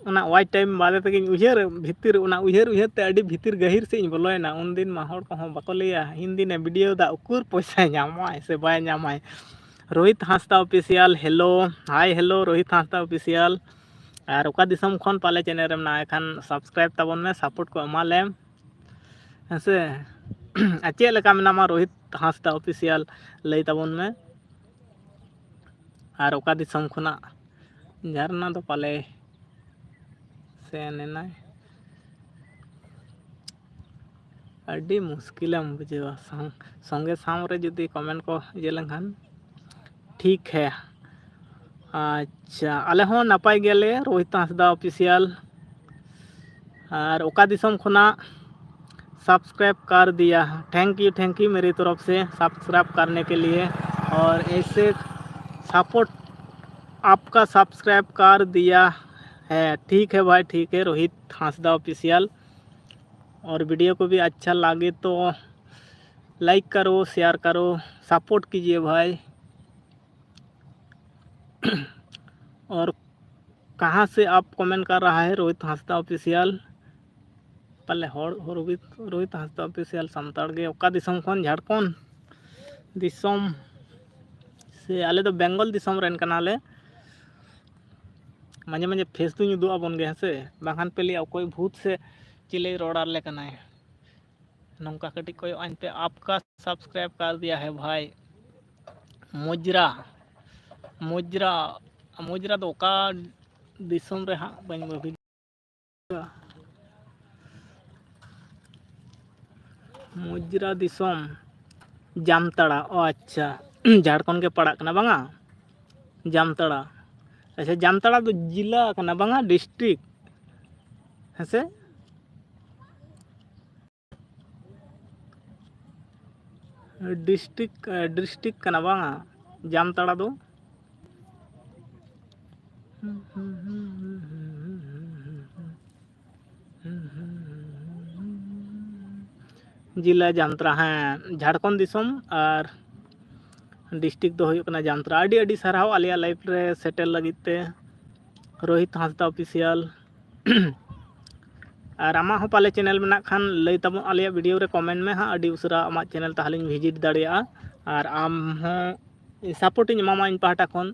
ᱚᱱᱟ watch time ᱵᱟᱨᱮ ᱛᱮᱜᱮᱧ ᱩᱭᱦᱟᱹᱨ ᱵᱷᱤᱛᱤᱨ, ᱚᱱᱟ ᱩᱭᱦᱟᱹᱨ ᱩᱭᱦᱟᱹᱨ ᱛᱮ ᱟᱹᱰᱤ ᱵᱷᱤᱛᱤᱨ ᱜᱟᱹᱦᱤᱨ ᱥᱮᱫ ᱤᱧ ᱵᱚᱞᱚᱭᱮᱱᱟ᱾ ᱩᱱᱫᱤᱱ ᱢᱟ ᱦᱚᱲ ᱠᱚᱦᱚᱸ ᱵᱟᱠᱚ ᱞᱟᱹᱭᱟ, "ᱦᱤᱱᱫᱤ ᱱᱮ video ᱫᱟ, ᱩᱠᱩᱨ ᱯᱚᱭᱥᱟᱭ ᱧᱟᱢᱟᱭ ᱥᱮ ᱵᱟᱭ ᱧᱟᱢᱟᱭ?" ᱨᱳᱦᱤᱛ ᱦᱟᱸᱥᱫᱟ official, hello, hi, hello, Rohit ᱦᱟᱸᱥᱫᱟ official᱾ ᱟᱨ ᱚᱠᱟ ᱫᱤᱥᱚᱢ ᱠᱷᱚᱱ ᱯᱟᱞᱮ channel ᱨᱮ ᱢᱮᱱᱟᱜᱼᱟ, ᱮᱱᱠᱷᱟᱱ subscribe ᱛᱟᱵᱚᱱ ᱢᱮ, support ᱠᱚ ᱮᱢᱟ ᱞᱮᱢ᱾ ᱦᱮᱸ ᱥᱮ? ᱟᱨ ᱪᱮᱫ ᱞᱮᱠᱟ ᱢᱮᱱᱟᱢᱟ ᱨᱳᱦᱤᱛ ᱦᱟᱸᱥᱫᱟ official, ᱞᱟᱹᱭ ᱛᱟᱵᱚᱱ ᱢᱮ᱾ ᱟᱨ ᱚᱠᱟ ᱫᱤᱥᱚᱢ ᱠᱷᱚᱱᱟᱜ? ᱡᱷᱟᱨᱱᱟ ᱫᱚ ᱯᱟᱞᱮ ᱥᱮᱱ ᱮᱱᱟᱭ᱾ ᱟᱹᱰᱤ ᱢᱩᱥᱠᱤᱞᱮᱢ ᱵᱩᱡᱷᱟᱹᱣᱟ᱾ ᱥᱟᱝ-, ᱥᱚᱸᱜᱮ ᱥᱟᱶ ᱨᱮ ᱡᱩᱫᱤ comment ᱠᱚ ᱤᱭᱟᱹ ᱞᱮᱱᱠᱷᱟᱱ᱾ ᱴᱷᱤᱠ ᱦᱮ᱾ ᱟᱪᱪᱷᱟ, ᱟᱞᱮ ᱦᱚᱸ ᱱᱟᱯᱟᱭ ᱜᱮᱭᱟᱞᱮ, ᱨᱳᱦᱤᱛ ᱦᱟᱸᱥᱫᱟ official᱾ ᱟᱨ ᱚᱠᱟ ᱫᱤᱥᱚᱢ ᱠᱷᱚᱱᱟᱜ subscribe कर दिया? Thank you, thank you मेरी तरफ से subscribe करने के लिए। और ऐसे support, आपका subscribe कर दिया है। ठीक है भाई, ठीक है, रोहित हांसदा official। और video को भी अच्छा लगे तो like करो, share करो, support कीजिए भाई। और कहाँ से आप comment कर रहा है? रोहित हांसदा official। ᱯᱟᱞᱮ ᱦᱚᱲ, ᱦᱚᱲ ᱨᱳᱦᱤᱛ, ᱨᱳᱦᱤᱛ ᱦᱟᱸᱥᱫᱟ official ᱥᱟᱱᱛᱟᱲ ᱜᱮ᱾ ᱚᱠᱟ ᱫᱤᱥᱚᱢ ᱠᱷᱚᱱ? ᱡᱷᱟᱲᱠᱷᱚᱸᱰ ᱫᱤᱥᱚᱢ ᱥᱮ? ᱟᱞᱮ ᱫᱚ ᱵᱮᱝᱜᱚᱞ ᱫᱤᱥᱚᱢ ᱨᱮᱱ ᱠᱟᱱᱟᱞᱮ᱾ ᱢᱟᱡᱷᱮ ᱢᱟᱡᱷᱮ face ᱫᱩᱧ ᱩᱫᱩᱜ ᱟᱵᱚᱱ ᱜᱮ, ᱦᱮᱸ ᱥᱮ? ᱵᱟᱝᱠᱷᱟᱱ ᱯᱮ ᱞᱟᱹᱭᱟ ᱚᱠᱚᱭ ᱵᱷᱩᱛ ᱥᱮ ᱪᱤᱞᱤᱭ ᱨᱚᱲ ᱟᱞᱮ ᱠᱟᱱᱟᱭ᱾ ᱱᱚᱝᱠᱟ ᱠᱟᱹᱴᱤᱡ ᱠᱚᱭᱚᱜ ᱟᱹᱧ ᱯᱮ, ᱟᱯᱠᱟ subscribe ᱠᱟᱨ ᱫᱤᱭᱟ ᱦᱮ ᱵᱷᱟᱭ᱾ ᱢᱩᱡᱽᱨᱟ, ᱢᱩᱡᱽᱨᱟ, ᱢᱩᱡᱽᱨᱟ ᱫᱚ ᱚᱠᱟ ᱫᱤᱥᱚᱢ ᱨᱮ ᱦᱟᱸᱜ ᱵᱟᱹᱧ ᱵᱷᱟᱹᱵᱤᱛ᱾ ᱢᱩᱡᱽᱨᱟ ᱫᱤᱥᱚᱢ, ᱡᱟᱢᱛᱟᱲᱟ᱾ ᱚ ᱟᱪᱪᱷᱟ, ᱡᱷᱟᱲᱠᱷᱚᱸᱰ ᱜᱮ ᱯᱟᱲᱟᱜ ᱠᱟᱱᱟ ᱵᱟᱝᱟ? ᱡᱟᱢᱛᱟᱲᱟ᱾ ᱟᱪᱪᱷᱟ, ᱡᱟᱢᱛᱟᱲᱟ ᱫᱚ ᱡᱮᱞᱟ ᱠᱟᱱᱟ ᱵᱟᱝᱟ, district? ᱦᱮᱸ ᱥᱮ? District, district ᱠᱟᱱᱟ ᱵᱟᱝᱟ ᱡᱟᱢᱛᱟᱲᱟ ᱫᱚ? ᱡᱮᱞᱟ ᱡᱟᱢᱛᱨᱟ, ᱦᱮᱸ, ᱡᱷᱟᱲᱠᱷᱚᱸᱰ ᱫᱤᱥᱚᱢ, ᱟᱨ ᱰᱤᱥᱴᱨᱤᱠᱴ ᱫᱚ ᱦᱩᱭᱩᱜ ᱠᱟᱱᱟ ᱡᱟᱢᱛᱨᱟ᱾ ᱟᱹᱰᱤ ᱟᱹᱰᱤ ᱥᱟᱨᱦᱟᱣ ᱟᱞᱮᱭᱟᱜ ᱞᱟᱭᱤᱵᱷ ᱨᱮ ᱥᱮᱴᱮᱨ ᱞᱟᱹᱜᱤᱫ ᱛᱮ, ᱨᱳᱦᱤᱛ ᱦᱟᱸᱥᱫᱟ ᱚᱯᱷᱤᱥᱤᱭᱟᱞ᱾ ᱟᱨ ᱟᱢᱟᱜ ᱦᱚᱸ ᱯᱟᱞᱮ ᱪᱮᱱᱮᱞ ᱢᱮᱱᱟᱜ ᱠᱷᱟᱱ, ᱞᱟᱹᱭ ᱛᱟᱵᱚᱱ, ᱟᱞᱮᱭᱟᱜ ᱵᱷᱤᱰᱤᱭᱳ ᱨᱮ ᱠᱚᱢᱮᱱᱴ ᱢᱮ ᱦᱟᱸᱜ, ᱟᱹᱰᱤ ᱩᱥᱟᱹᱨᱟ ᱟᱢᱟᱜ ᱪᱮᱱᱮᱞ ᱛᱟᱦᱚᱞᱮᱧ ᱵᱷᱤᱡᱤᱴ ᱫᱟᱲᱮᱭᱟᱜᱼᱟ᱾ ᱟᱨ ᱟᱢ ᱦᱚᱸ ᱥᱟᱯᱳᱨᱴ ᱤᱧ ᱮᱢᱟᱢᱟ ᱤᱧ ᱯᱟᱦᱴᱟ ᱠᱷᱚᱱ,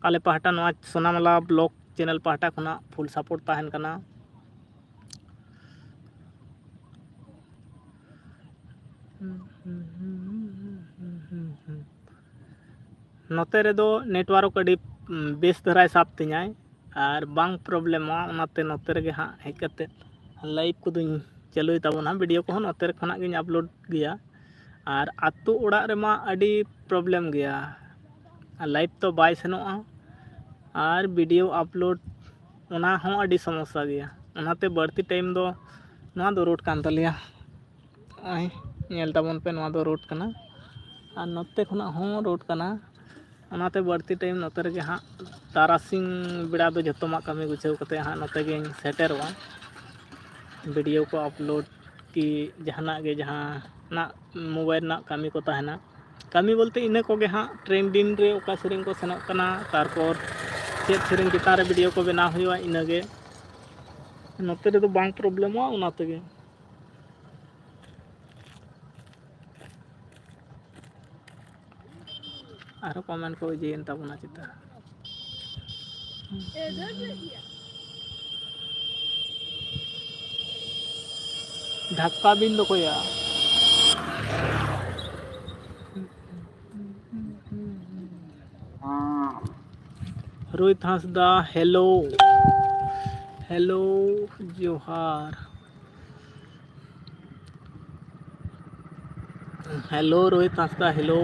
ᱟᱞᱮ ᱯᱟᱦᱴᱟ ᱱᱚᱣᱟ ᱥᱳᱱᱟᱢᱟᱞᱟ ᱵᱞᱚᱜ ᱪᱮᱱᱮᱞ ᱯᱟᱦᱴᱟ ᱠᱷᱚᱱᱟᱜ ᱯᱷᱩᱞ ᱥᱟᱯᱳᱨᱴ ᱛᱟᱦᱮᱱ ᱠᱟᱱᱟ᱾ ᱱᱚᱛᱮ ᱨᱮᱫᱚ ᱱᱮᱴᱣᱟᱨᱠ ᱟᱹᱰᱤ ᱵᱮᱥ ᱫᱷᱟᱨᱟᱭ ᱥᱟᱵ ᱛᱤᱧᱟᱭ, ᱟᱨ ᱵᱟᱝ ᱯᱨᱚᱵᱞᱮᱢᱚᱜᱼᱟ᱾ ᱚᱱᱟᱛᱮ ᱱᱚᱛᱮ ᱨᱮᱜᱮ ᱦᱟᱸᱜ ᱦᱮᱡ ᱠᱟᱛᱮᱫ ᱞᱟᱭᱤᱵᱷ ᱠᱚᱫᱚᱧ ᱪᱟᱹᱞᱩᱭ ᱛᱟᱵᱚᱱᱟ᱾ ᱵᱷᱤᱰᱤᱭᱳ ᱠᱚᱦᱚᱸ ᱱᱚᱛᱮ ᱠᱷᱚᱱᱟᱜ ᱜᱤᱧ ᱟᱯᱞᱳᱰ ᱜᱮᱭᱟ᱾ ᱟᱨ ᱟᱹᱛᱩ ᱚᱲᱟᱜ ᱨᱮᱢᱟ ᱟᱹᱰᱤ ᱯᱨᱚᱵᱞᱮᱢ ᱜᱮᱭᱟ, ᱟᱨ ᱞᱟᱭᱤᱵᱷ ᱛᱚ ᱵᱟᱭ ᱥᱮᱱᱚᱜᱼᱟ, ᱟᱨ ᱵᱷᱤᱰᱤᱭᱳ ᱟᱯᱞᱳᱰ, ᱚᱱᱟ ᱦᱚᱸ ᱟᱹᱰᱤ ᱥᱚᱢᱚᱥᱥᱟ ᱜᱮᱭᱟ᱾ ᱚᱱᱟᱛᱮ ᱵᱟᱹᱲᱛᱤ ᱴᱟᱭᱤᱢ ᱫᱚ ᱱᱚᱣᱟ ᱫᱚ ᱨᱳᱰ ᱠᱟᱱ ᱛᱟᱞᱮᱭᱟ᱾ ᱱᱚᱜᱼᱚᱭ ᱧᱮᱞ ᱛᱟᱵᱚᱱ ᱯᱮ, ᱱᱚᱣᱟ ᱫᱚ ᱨᱳᱰ ᱠᱟᱱᱟ, ᱟᱨ ᱱᱚᱛᱮ ᱠᱷᱚᱱᱟᱜ ᱦᱚᱸ ᱨᱳᱰ ᱠᱟᱱᱟ᱾ ᱚᱱᱟᱛᱮ ᱵᱟᱹᱲᱛᱤ ᱴᱟᱭᱤᱢ ᱱᱚᱛᱮ ᱨᱮᱜᱮ ᱦᱟᱸᱜ, ᱛᱟᱨᱟᱥᱤᱧ ᱵᱮᱲᱟ ᱫᱚ ᱡᱚᱛᱚᱢᱟᱜ ᱠᱟᱹᱢᱤ ᱜᱩᱪᱷᱟᱹᱣ ᱠᱟᱛᱮ ᱦᱟᱸᱜ ᱱᱚᱛᱮ ᱜᱤᱧ ᱥᱮᱴᱮᱨᱚᱜᱼᱟ᱾ ᱵᱷᱤᱰᱤᱭᱳ ᱠᱚ ᱟᱯᱞᱳᱰ ᱠᱤ ᱡᱟᱦᱟᱱᱟᱜ ᱜᱮ, ᱡᱟᱦᱟᱱᱟᱜ ᱢᱳᱵᱟᱭᱤᱞ ᱨᱮᱱᱟᱜ ᱠᱟᱹᱢᱤ ᱠᱚ ᱛᱟᱦᱮᱱᱟ, ᱠᱟᱹᱢᱤ ᱵᱚᱞᱛᱮ ᱤᱱᱟᱹ ᱠᱚᱜᱮ ᱦᱟᱸᱜ, ᱴᱨᱮᱱᱰᱤᱝ ᱨᱮ ᱚᱠᱟ ᱥᱮᱨᱮᱧ ᱠᱚ ᱥᱮᱱᱚᱜ ᱠᱟᱱᱟ, ᱛᱟᱨᱯᱚᱨ ᱪᱮᱫ ᱥᱮᱨᱮᱧ ᱪᱮᱛᱟᱱ ᱨᱮ ᱵᱷᱤᱰᱤᱭᱳ ᱠᱚ ᱵᱮᱱᱟᱣ ᱦᱩᱭᱩᱜᱼᱟ, ᱤᱱᱟᱹᱜᱮ᱾ ᱱᱚᱛᱮ ᱨᱮᱫᱚ ᱵᱟᱝ ᱯᱨᱚᱵᱞᱮᱢᱚᱜᱼᱟ, ᱚᱱᱟ ᱛᱮᱜᱮ᱾ ᱟᱨᱦᱚᱸ ᱠᱚᱢᱮᱱᱴ ᱠᱚ ᱤᱭᱟᱹᱭᱮᱱ ᱛᱟᱵᱚᱱᱟ ᱪᱮᱛᱟ᱾ ᱫᱷᱟᱠᱠᱟ ᱵᱤᱱ ᱫᱚ ᱚᱠᱚᱭᱟ? ᱨᱳᱦᱤᱛ ᱦᱟᱸᱥᱫᱟ, ᱦᱮᱞᱳ᱾ ᱦᱮᱞᱳ, ᱡᱚᱦᱟᱨ᱾ ᱦᱮᱞᱳ, ᱨᱳᱦᱤᱛ ᱦᱟᱸᱥᱫᱟ, ᱦᱮᱞᱳ᱾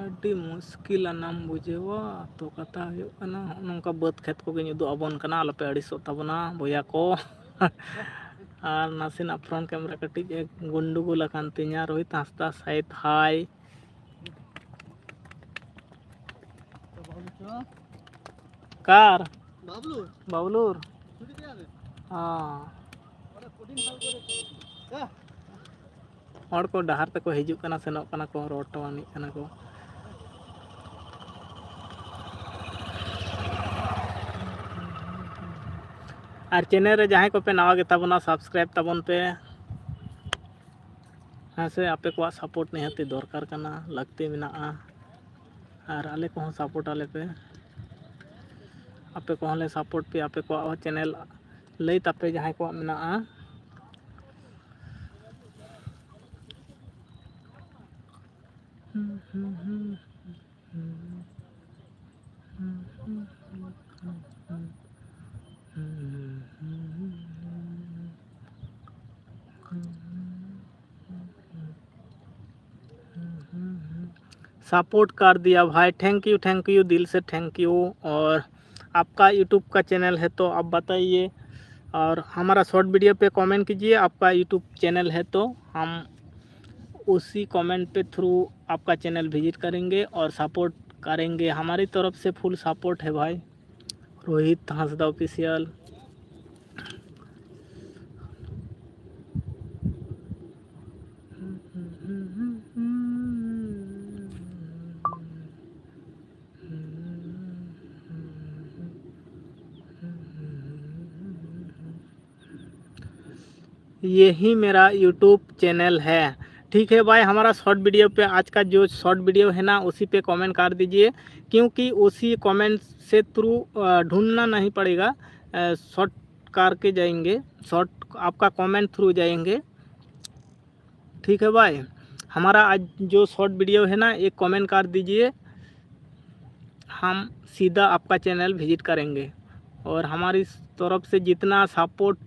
ᱟᱹᱰᱤ ᱢᱩᱥᱠᱤᱞ ᱟᱱᱟᱢ ᱵᱩᱡᱷᱟᱹᱣᱟ᱾ ᱛᱚ, ᱠᱟᱛᱷᱟ ᱦᱩᱭᱩᱜ ᱠᱟᱱᱟ, ᱦᱚᱸᱜᱼᱚ ᱱᱚᱝᱠᱟ ᱵᱟᱹᱫᱽ ᱠᱷᱮᱛ ᱠᱚᱜᱮᱧ ᱩᱫᱩᱜ ᱟᱵᱚᱱ ᱠᱟᱱᱟ, ᱟᱞᱚᱯᱮ ᱟᱹᱲᱤᱥᱚᱜ ᱛᱟᱵᱚᱱᱟ ᱵᱚᱭᱦᱟ ᱠᱚ᱾ ᱟᱨ ᱱᱟᱥᱮᱱᱟᱜ ᱯᱷᱨᱚᱱᱴ ᱠᱮᱢᱮᱨᱟ ᱠᱟᱹᱴᱤᱡ ᱮ ᱜᱩᱱᱰᱩᱜᱩᱞ ᱟᱠᱟᱱ ᱛᱤᱧᱟ᱾ ᱨᱳᱦᱤᱛ ᱦᱟᱸᱥᱫᱟ, ᱥᱟᱭᱤᱫ, ᱦᱟᱭ᱾ ᱠᱟᱨ? ᱵᱟᱵᱞᱩᱨ᱾ ᱵᱟᱵᱞᱩᱨ᱾ ᱦᱚᱸ᱾ ᱦᱚᱲ ᱠᱚ ᱰᱟᱦᱟᱨ ᱛᱮᱠᱚ ᱦᱤᱡᱩᱜ ᱠᱟᱱᱟ, ᱥᱮᱱᱚᱜ ᱠᱟᱱᱟ ᱠᱚ, ᱨᱚᱲ ᱴᱚ ᱟᱹᱱᱤᱡ ᱠᱟᱱᱟ ᱠᱚ᱾ ᱟᱨ channel ᱨᱮ ᱡᱟᱦᱟᱸᱭ ᱠᱚᱯᱮ ᱱᱟᱣᱟ ᱜᱮᱛᱟ ᱵᱚᱱᱟ, subscribe ᱛᱟᱵᱚᱱ ᱯᱮ᱾ ᱦᱮᱸ ᱥᱮ, ᱟᱯᱮ ᱠᱚᱣᱟᱜ support ᱱᱤᱦᱟᱹᱛᱤ ᱫᱚᱨᱠᱟᱨ ᱠᱟᱱᱟ, ᱞᱟᱹᱠᱛᱤ ᱢᱮᱱᱟᱜᱼᱟ᱾ ᱟᱨ ᱟᱞᱮ ᱠᱚᱦᱚᱸ support ᱟᱞᱮ ᱯᱮ, ᱟᱯᱮ ᱠᱚᱦᱚᱸ ᱞᱮ support ᱯᱮᱭᱟ, ᱟᱯᱮ ᱠᱚᱣᱟᱜ ᱦᱚᱸ channel ᱞᱟᱹᱭ ᱛᱟᱯᱮ ᱡᱟᱦᱟᱸᱭ ᱠᱚᱣᱟᱜ ᱢᱮᱱᱟᱜᱼᱟ᱾ सपोर्ट कर दिया भाई, thank you, thank you, दिल से thank you। और आपका YouTube का चैनल है तो आप बताइए, और हमारा शॉर्ट वीडियो पे कमेंट कीजिए, आपका YouTube चैनल है तो हम उसी कमेंट पे थ्रू आपका चैनल विजिट करेंगे और सपोर्ट करेंगे। हमारी तरफ से फुल सपोर्ट है भाई। रोहित हांसदा ऑफिशियल। यही मेरा यूट्यूब चैनल है। ठीक है भाई, हमारा शॉर्ट वीडियो पे, आज का जो शॉर्ट वीडियो है ना, उसी पे कमेंट कर दीजिए, क्योंकि उसी कमेंट से थ्रू ढूंढना नहीं पड़ेगा, शॉर्ट करके जाएंगे, शॉर्ट आपका कमेंट थ्रू जाएंगे। ठीक है भाई, हमारा आज जो शॉर्ट वीडियो है ना, एक कमेंट कर दीजिए, हम सीधा आपका चैनल विजिट करेंगे और हमारी तरफ से जितना सपोर्ट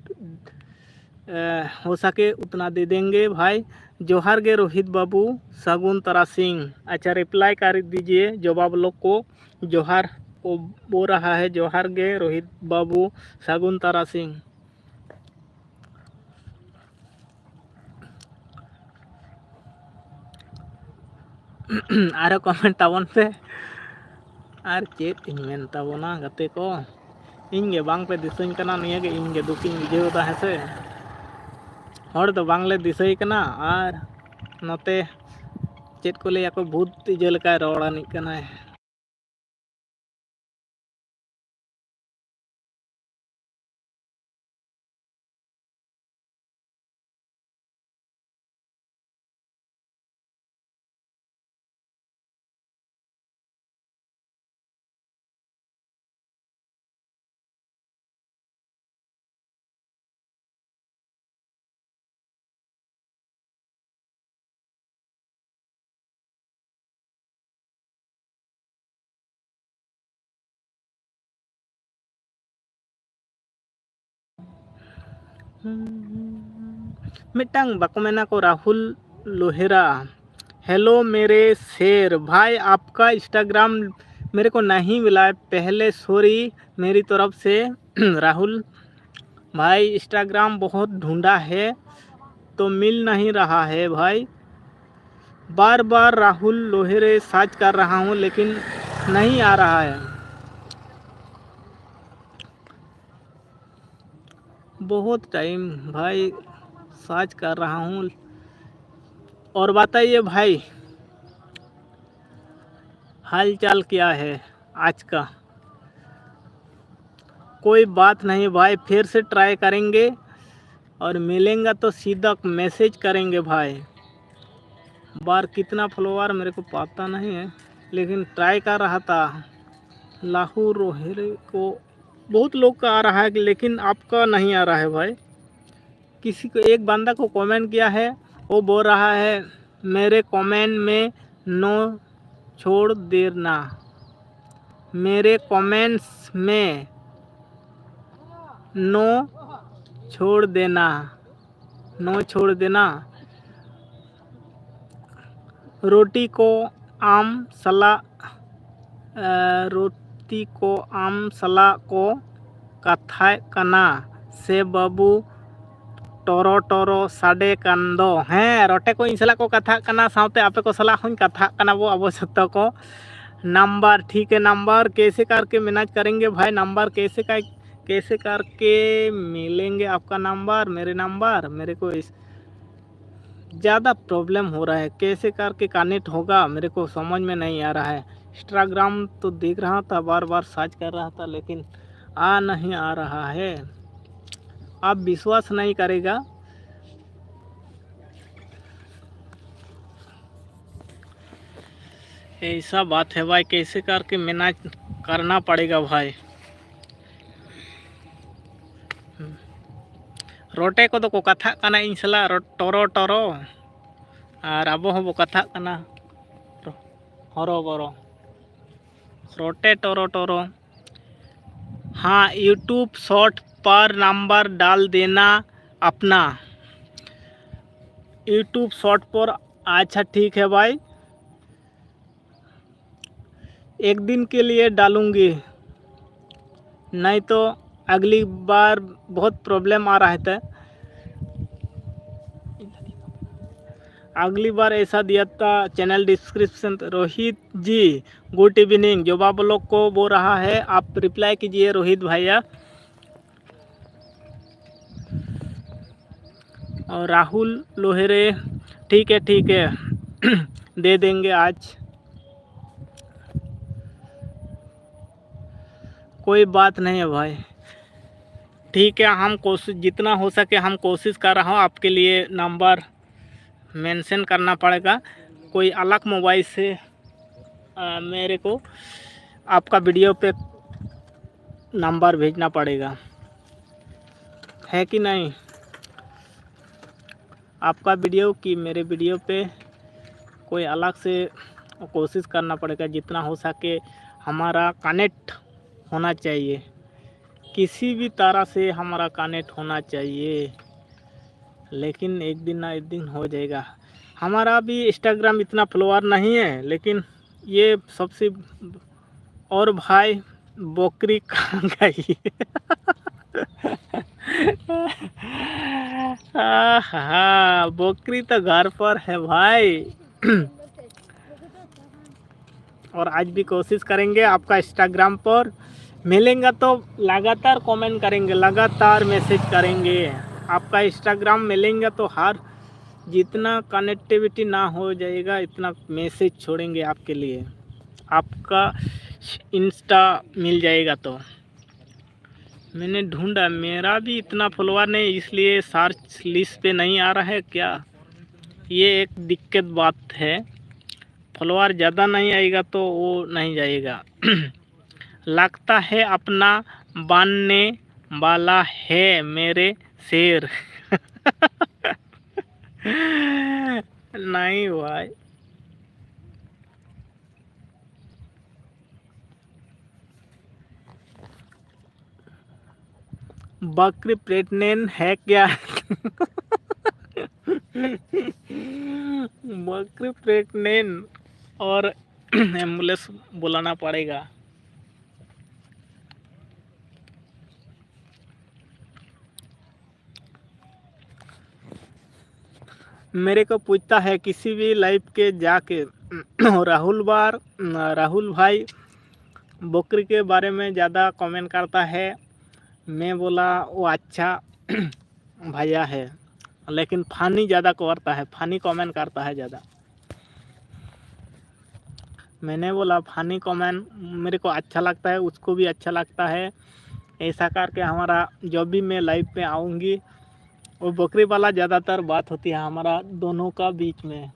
हो सके उतना दे देंगे भाई। जोहार गे रोहित बाबू, सगुन तारासिंग। अच्छा, रिप्लाई कर दीजिए जवाब लोग को। जोहार को बोल रहा है, जोहार गे रोहित बाबू, सगुन तारासिंग। ᱟᱨᱚ ᱠᱚᱢᱮᱱᱴ ᱛᱟᱵᱚᱱ ᱯᱮ᱾ ᱟᱨ ᱪᱮᱫ ᱤᱧ ᱢᱮᱱ ᱛᱟᱵᱚᱱᱟ ᱜᱟᱛᱮ ᱠᱚ, ᱤᱧ ᱜᱮ ᱵᱟᱝ ᱯᱮ ᱫᱤᱥᱟᱹᱧ ᱠᱟᱱᱟ, ᱱᱤᱭᱟᱹ ᱜᱮ ᱤᱧ ᱜᱮ ᱫᱩᱠᱤᱧ ᱵᱩᱡᱷᱟᱹᱣ ᱮᱫᱟ, ᱦᱮᱸ ᱥᱮ᱾ ᱦᱚᱲ ᱫᱚ ᱵᱟᱝ ᱞᱮ ᱫᱤᱥᱟᱹᱭ ᱠᱟᱱᱟ, ᱟᱨ ᱱᱚᱛᱮ ᱪᱮᱫ ᱠᱚ ᱞᱟᱹᱭᱟ ᱠᱚ, ᱵᱷᱩᱛ ᱤᱭᱟᱹ ᱞᱮᱠᱟᱭ ᱨᱚᱲ ᱟᱹᱱᱤᱡ ᱠᱟᱱᱟᱭ᱾ ᱢᱤᱫᱴᱟᱝ ᱵᱟᱠᱚ ᱢᱮᱱᱟ ᱠᱚ, ᱨᱟᱦᱩᱞ ᱞᱳᱦᱮᱨᱟ, हेलो मेरे शेर भाई, आपका इंस्टाग्राम मेरे को नहीं मिला है, पहले सॉरी मेरी तरफ से। राहुल भाई, इंस्टाग्राम बहुत ढूंढा है तो मिल नहीं रहा है भाई, बार बार राहुल लोहेरे सर्च कर रहा हूँ लेकिन नहीं आ रहा है। बहुत टाइम भाई सर्च कर रहा हूँ। और बताइए भाई, हाल चाल क्या है आज का? कोई बात नहीं भाई, फिर से ट्राई करेंगे और मिलेंगे तो सीधा मैसेज करेंगे भाई। बार कितना फॉलोअर मेरे को पता नहीं है, लेकिन ट्राई कर रहा था। लाहू रोहरे को बहुत लोग का आ रहा है, लेकिन आपका नहीं आ रहा है भाई। किसी को, एक बंदा को कमेंट किया है, वो बोल रहा है, मेरे कमेंट में नो छोड़ देना, मेरे कमेंट्स में नो छोड़ देना, नो छोड़ देना। रोटी को ᱟᱢ ᱥᱟᱞᱟᱜ, ᱮ, ᱨᱳᱴᱤ ᱠᱚ ᱟᱢ ᱥᱟᱞᱟᱜ ᱠᱚ ᱠᱟᱛᱷᱟᱜ ᱠᱟᱱᱟ ᱥᱮ ᱵᱟᱹᱵᱩ? ᱴᱚᱨᱚ ᱴᱚᱨᱚ ᱥᱟᱰᱮ ᱠᱟᱱ ᱫᱚ᱾ ᱦᱮᱸ, ᱨᱚᱴᱮ ᱠᱚ ᱤᱧ ᱥᱟᱞᱟᱜ ᱠᱚ ᱠᱟᱛᱷᱟᱜ ᱠᱟᱱᱟ, ᱥᱟᱶᱛᱮ ᱟᱯᱮ ᱠᱚ ᱥᱟᱞᱟᱜ ᱦᱚᱸᱧ ᱠᱟᱛᱷᱟᱜ ᱠᱟᱱᱟ ᱵᱚ, ᱟᱵᱚ ᱡᱷᱚᱛᱚ ᱠᱚ᱾ नंबर, ठीक है, नंबर कैसे करके मैनेज करेंगे भाई? नंबर कैसे का, कैसे करके मिलेंगे आपका नंबर, मेरे नंबर? मेरे को इस ज़्यादा प्रॉब्लम हो रहा है, कैसे करके कनेक्ट होगा, मेरे को समझ में नहीं आ रहा है। इंस्टाग्राम तो देख रहा था, बार बार सर्च कर रहा था, लेकिन आ नहीं आ रहा है। आप विश्वास नहीं करेगा, ऐसा बात है भाई, कैसे करके मैनेज करना पड़ेगा भाई। ᱨᱚᱴᱮ ᱠᱚᱫᱚ ᱠᱚ ᱠᱟᱛᱷᱟᱜ ᱠᱟᱱᱟ ᱤᱧ ᱥᱟᱞᱟᱜ, ᱨᱚ-, ᱴᱚᱨᱚ ᱴᱚᱨᱚ, ᱟᱨ ᱟᱵᱚ ᱦᱚᱸᱵᱚ ᱠᱟᱛᱷᱟᱜ ᱠᱟᱱᱟ ᱦᱚᱨᱚ ᱵᱚᱨᱚ᱾ ᱨᱚᱴᱮ ᱴᱚᱨᱚ ᱴᱚᱨᱚ᱾ हाँ, YouTube शॉर्ट पर नंबर डाल देना अपना। YouTube शॉर्ट पर, अच्छा ठीक है भाई, एक दिन के लिए डालूंगी, नहीं तो अगली बार बहुत प्रॉब्लम आ रहा है। तो अगली बार ऐसा दिया था चैनल डिस्क्रिप्शन। रोहित जी, गुड इवनिंग। जो बाबा लोग को बोल रहा है, आप रिप्लाई कीजिए रोहित भैया। और राहुल लोहेरे, ठीक है, ठीक है, दे देंगे आज, कोई बात नहीं है भाई। ठीक है, हम कोशिश, जितना हो सके हम कोशिश कर रहा हूँ आपके लिए नंबर मेंशन करना पड़ेगा। कोई अलग मोबाइल से, आ, मेरे को आपका वीडियो पे नंबर भेजना पड़ेगा, है कि नहीं? आपका वीडियो कि मेरे वीडियो पे कोई अलग से कोशिश करना पड़ेगा, जितना हो सके हमारा कनेक्ट होना चाहिए, किसी भी तरह से हमारा कनेक्ट होना चाहिए, लेकिन एक दिन ना एक दिन हो जाएगा। हमारा भी इंस्टाग्राम इतना फॉलोअर नहीं है, लेकिन ये सबसे, और भाई, बकरी कहाँ गई? आहा, बकरी तो घर पर है भाई। और आज भी कोशिश करेंगे आपका इंस्टाग्राम पर मिलेंगे तो लगातार कमेंट करेंगे, लगातार मैसेज करेंगे। आपका इंस्टाग्राम मिलेंगे तो हर जितना कनेक्टिविटी ना हो जाएगा, इतना मैसेज छोड़ेंगे आपके लिए, आपका इंस्टा मिल जाएगा तो। मैंने ढूंढा, मेरा भी इतना फॉलोअर नहीं, इसलिए सर्च लिस्ट पे नहीं आ रहा है क्या? ये एक दिक्कत बात है। फॉलोअर ज़्यादा नहीं आएगा तो वो नहीं जाएगा। लगता है अपना बनने वाला है मेरे शेर। नहीं भाई। बकरी प्रेग्नेंट है क्या? बकरी प्रेग्नेंट और एम्बुलेंस बुलाना पड़ेगा। मेरे को पूछता है किसी भी लाइव के जाके, राहुल बार, राहुल भाई बकरी के बारे में ज़्यादा कमेंट करता है। मैं बोला वो अच्छा भैया है, लेकिन फनी ज़्यादा करता है, फनी कमेंट करता है ज़्यादा। मैंने बोला फनी कमेंट मेरे को अच्छा लगता है, उसको भी अच्छा लगता है। ऐसा करके हमारा जब भी मैं लाइव पे आऊँगी, वो बकरी वाला ज़्यादातर बात होती है हमारा दोनों का बीच में।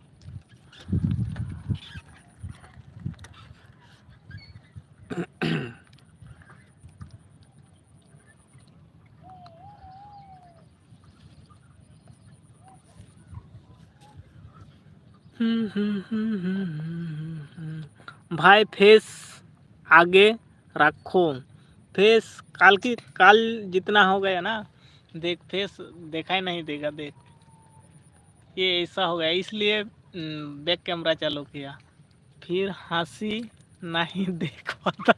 भाई फेस आगे रखो। फेस काल की काल जितना हो गया ना, देख फेस दिखाई नहीं देगा। देख ये ऐसा हो गया, इसलिए बैक कैमरा चालू किया, फिर हंसी नहीं देख पाता।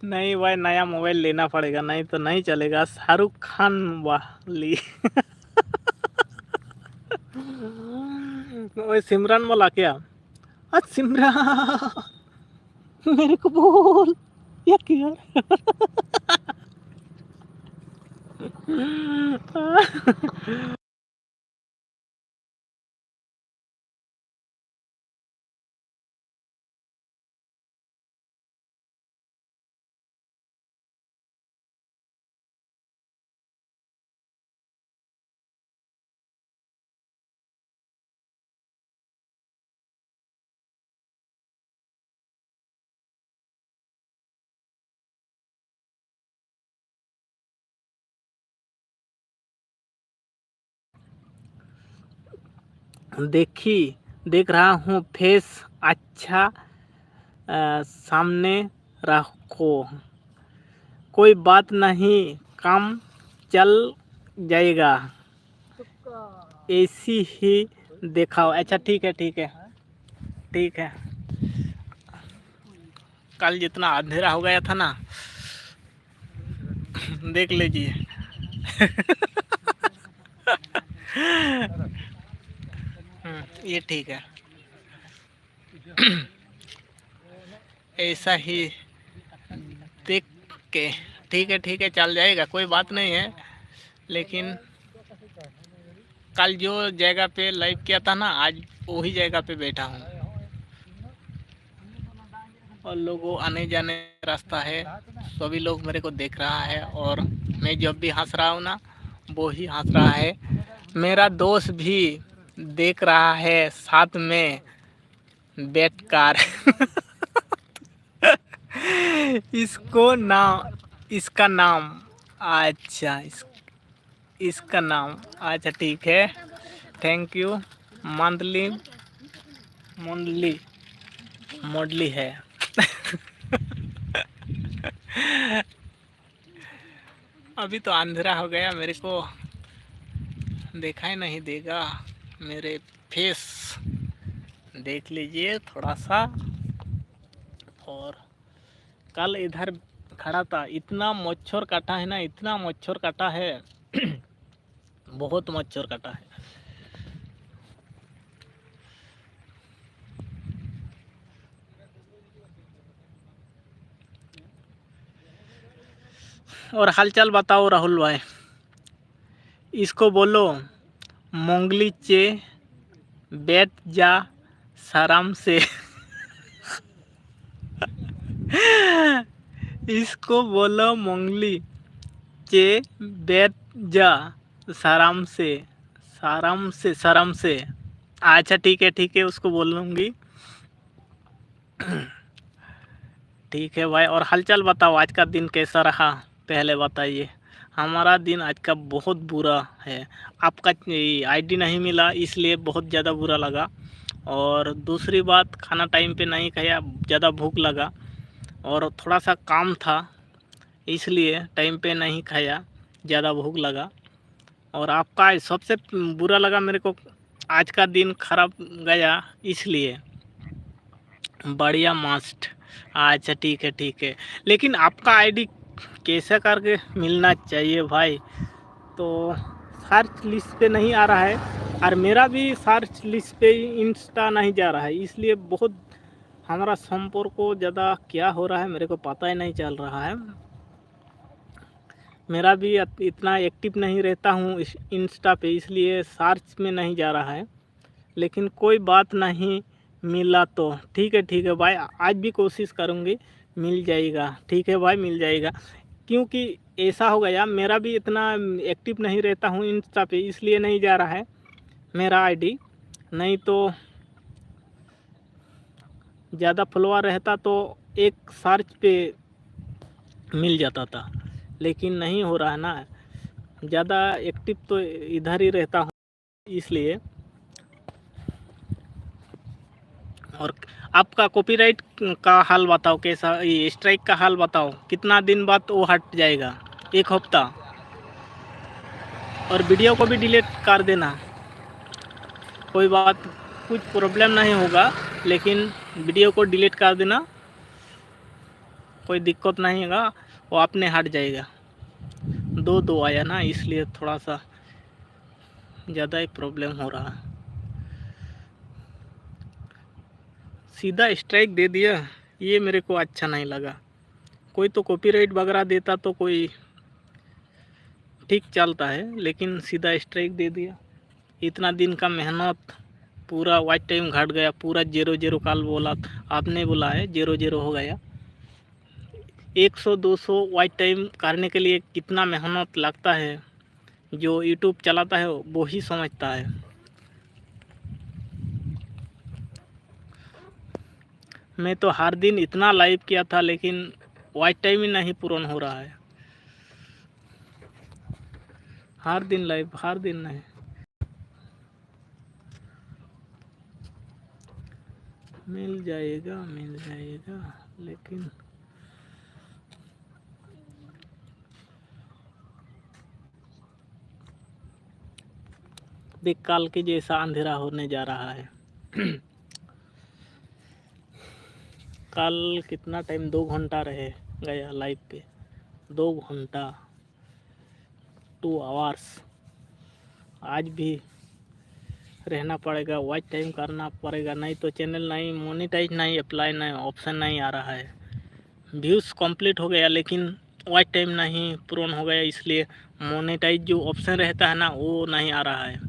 नहीं भाई, नया मोबाइल लेना पड़ेगा, नहीं तो नहीं चलेगा। शाहरुख खान वाली। ओए सिमरन वाला क्या? आज सिमरन मेरे को बोल या क्या? देखी, देख रहा हूँ फेस अच्छा, अ, सामने रखो, कोई बात नहीं, काम चल जाएगा। ऐसी ही दिखाओ। अच्छा, ठीक है, ठीक है, ठीक है। कल जितना अंधेरा हो गया था ना, देख लीजिए। हम्म, ये ठीक है। ऐसा ही देख के, ठीक है, ठीक है, चल जाएगा, कोई बात नहीं है। लेकिन कल जो जगह पे लाइव किया था ना, आज वही जगह पे बैठा हूँ। और लोगों आने जाने रास्ता है, सभी लोग मेरे को देख रहा है और मैं जब भी हंस रहा हूँ ना, वो ही हंस रहा है। मेरा दोस्त भी देख रहा है साथ में बैठकर। इसको नाम, इसका नाम, अच्छा, इस, इसका नाम, अच्छा, ठीक है, thank you. Monthly, monthly, monthly है। अभी तो अंधेरा हो गया, मेरे को दिखाई नहीं देगा मेरे फेस। देख लीजिए थोड़ा सा। और कल इधर खड़ा था, इतना मच्छर काटा है ना, इतना मच्छर काटा है। बहुत मच्छर काटा है। और हालचाल बताओ राहुल भाई। इसको बोलो मोंगली चे बैठ जा शर्म से। इसको बोलो मोंगली चे बैठ जा शर्म से, शर्म से, शर्म से। अच्छा ठीक है, ठीक है, उसको बोलूँगी। ठीक है भाई, और हालचाल बताओ, आज का दिन कैसा रहा, पहले बताइए। हमारा दिन आज का बहुत बुरा है। आपका आईडी नहीं मिला, इसलिए बहुत ज़्यादा बुरा लगा। और दूसरी बात, खाना टाइम पे नहीं खाया, ज़्यादा भूख लगा, और थोड़ा सा काम था, इसलिए टाइम पे नहीं खाया, ज़्यादा भूख लगा। और आपका सबसे बुरा लगा मेरे को, आज का दिन खराब गया, इसलिए। बढ़िया मस्त। अच्छा ठीक है, ठीक है, लेकिन आपका आईडी कैसे करके मिलना चाहिए भाई? तो सर्च लिस्ट पे नहीं आ रहा है, और मेरा भी सर्च लिस्ट पे इंस्टा नहीं जा रहा है, इसलिए बहुत हमारा संपर्क को ज़्यादा क्या हो रहा है, मेरे को पता ही नहीं चल रहा है। मेरा भी अत-, इतना एक्टिव नहीं रहता हूँ इस इंस्टा पे, इसलिए सर्च में नहीं जा रहा है। लेकिन कोई बात नहीं, मिला तो ठीक है, ठीक है भाई, आज भी कोशिश करूँगी, मिल जाएगा। ठीक है भाई, मिल जाएगा, क्योंकि ऐसा हो गया, मेरा भी इतना एक्टिव नहीं रहता हूँ इंस्टा पे, इसलिए नहीं जा रहा है मेरा आईडी, नहीं तो ज़्यादा फॉलोअर रहता तो एक सर्च पे मिल जाता था, लेकिन नहीं हो रहा है ना, ज़्यादा एक्टिव तो इधर ही रहता हूँ, इसलिए। और आपका कॉपीराइट का हाल बताओ, कैसा, ये स्ट्राइक का हाल बताओ, कितना दिन बाद वो हट जाएगा? एक हफ्ता। और वीडियो को भी डिलीट कर देना, कोई बात, कुछ प्रॉब्लम नहीं होगा, लेकिन वीडियो को डिलीट कर देना, कोई दिक्कत नहीं होगा, वो अपने हट जाएगा। दो दो आया ना, इसलिए थोड़ा सा ज़्यादा ही प्रॉब्लम हो रहा है। सीधा स्ट्राइक दे दिया, ये मेरे को अच्छा नहीं लगा। कोई तो कॉपीराइट वगैरह देता तो कोई ठीक चलता है, लेकिन सीधा स्ट्राइक दे दिया। इतना दिन का मेहनत, पूरा वॉच टाइम घट गया, पूरा ज़ीरो ज़ीरो कल बोला, आपने बोला है, ज़ीरो ज़ीरो हो गया। एक सौ दो सौ वॉच टाइम करने के लिए कितना मेहनत लगता है, जो यूट्यूब चलाता है वो ही समझता है। मैं तो हर दिन इतना लाइव किया था, लेकिन वॉच टाइम ही नहीं पूर्ण हो रहा है। हर दिन लाइव, हर दिन नहीं। मिल जाएगा, मिल जाएगा, लेकिन देख, कल के जैसा अंधेरा होने जा रहा है। कल कितना टाइम, दो घंटा रहे गया लाइव पे, दो घंटा, टू आवर्स। आज भी रहना पड़ेगा, वॉच टाइम करना पड़ेगा, नहीं तो चैनल नहीं, मोनेटाइज नहीं, अप्लाई नहीं, ऑप्शन नहीं आ रहा है। व्यूज़ कंप्लीट हो गया, लेकिन वॉच टाइम नहीं पूर्ण हो गया, इसलिए मोनेटाइज जो ऑप्शन रहता है ना, वो नहीं आ रहा है।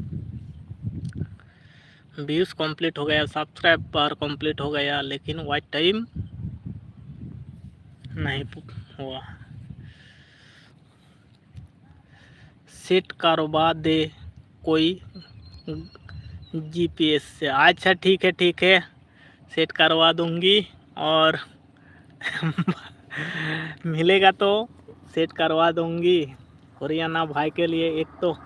व्यूज़ कंप्लीट हो गया, सब्सक्राइबर कंप्लीट हो गया, लेकिन वॉच टाइम नहीं पू- हुआ। सेट करवा दे कोई जीपीएस से। अच्छा, ठीक है, ठीक है, सेट करवा दूंगी, और मिलेगा तो सेट करवा दूंगी। हरियाणा भाई के लिए एक तो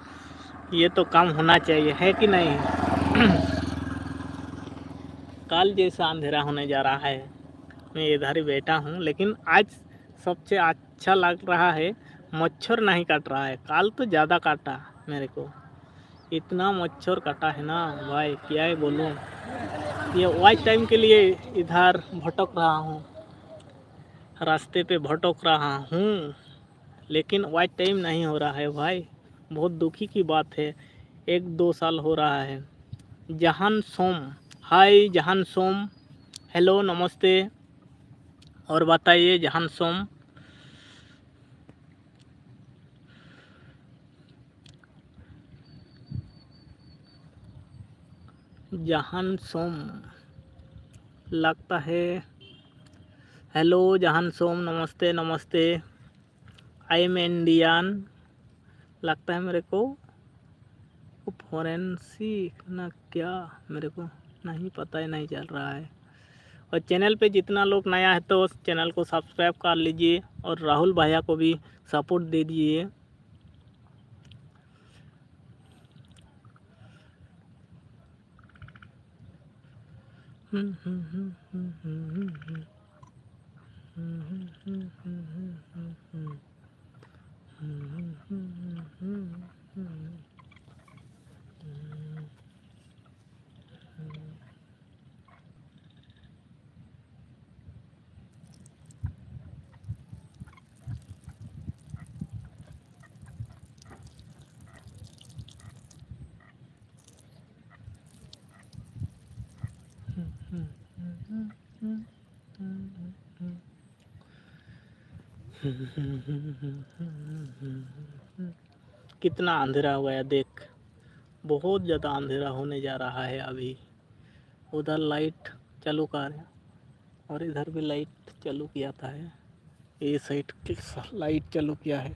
ये तो काम होना चाहिए, है कि नहीं? कल जैसा अंधेरा होने जा रहा है। मैं इधर ही बैठा हूँ, लेकिन आज सबसे अच्छा लग रहा है, मच्छर नहीं काट रहा है। कल तो ज़्यादा काटा मेरे को, इतना मच्छर काटा है ना भाई, क्या ही बोलूँ। ये वॉच टाइम के लिए इधर भटक रहा हूँ, रास्ते पे भटक रहा हूँ, लेकिन वॉच टाइम नहीं हो रहा है भाई। बहुत दुखी की बात है, एक दो साल हो रहा है। जहान सोम, हाय जहान सोम, हेलो, नमस्ते। और बताइए जहान सोम। जहान सोम लगता है। हेलो जहान सोम, नमस्ते, नमस्ते। I am Indian. लगता है मेरे को फॉरेंसी ना क्या, मेरे को नहीं पता है, नहीं चल रहा है। और चैनल पे जितना लोग नया है तो चैनल को सब्सक्राइब कर लीजिए और राहुल भैया को भी सपोर्ट दे दीजिए। कितना अंधेरा हो गया देख, बहुत ज़्यादा अंधेरा होने जा रहा है अभी। उधर लाइट चालू कर रहे हैं और इधर भी लाइट चालू किया था है, ये साइड की स- लाइट चालू किया है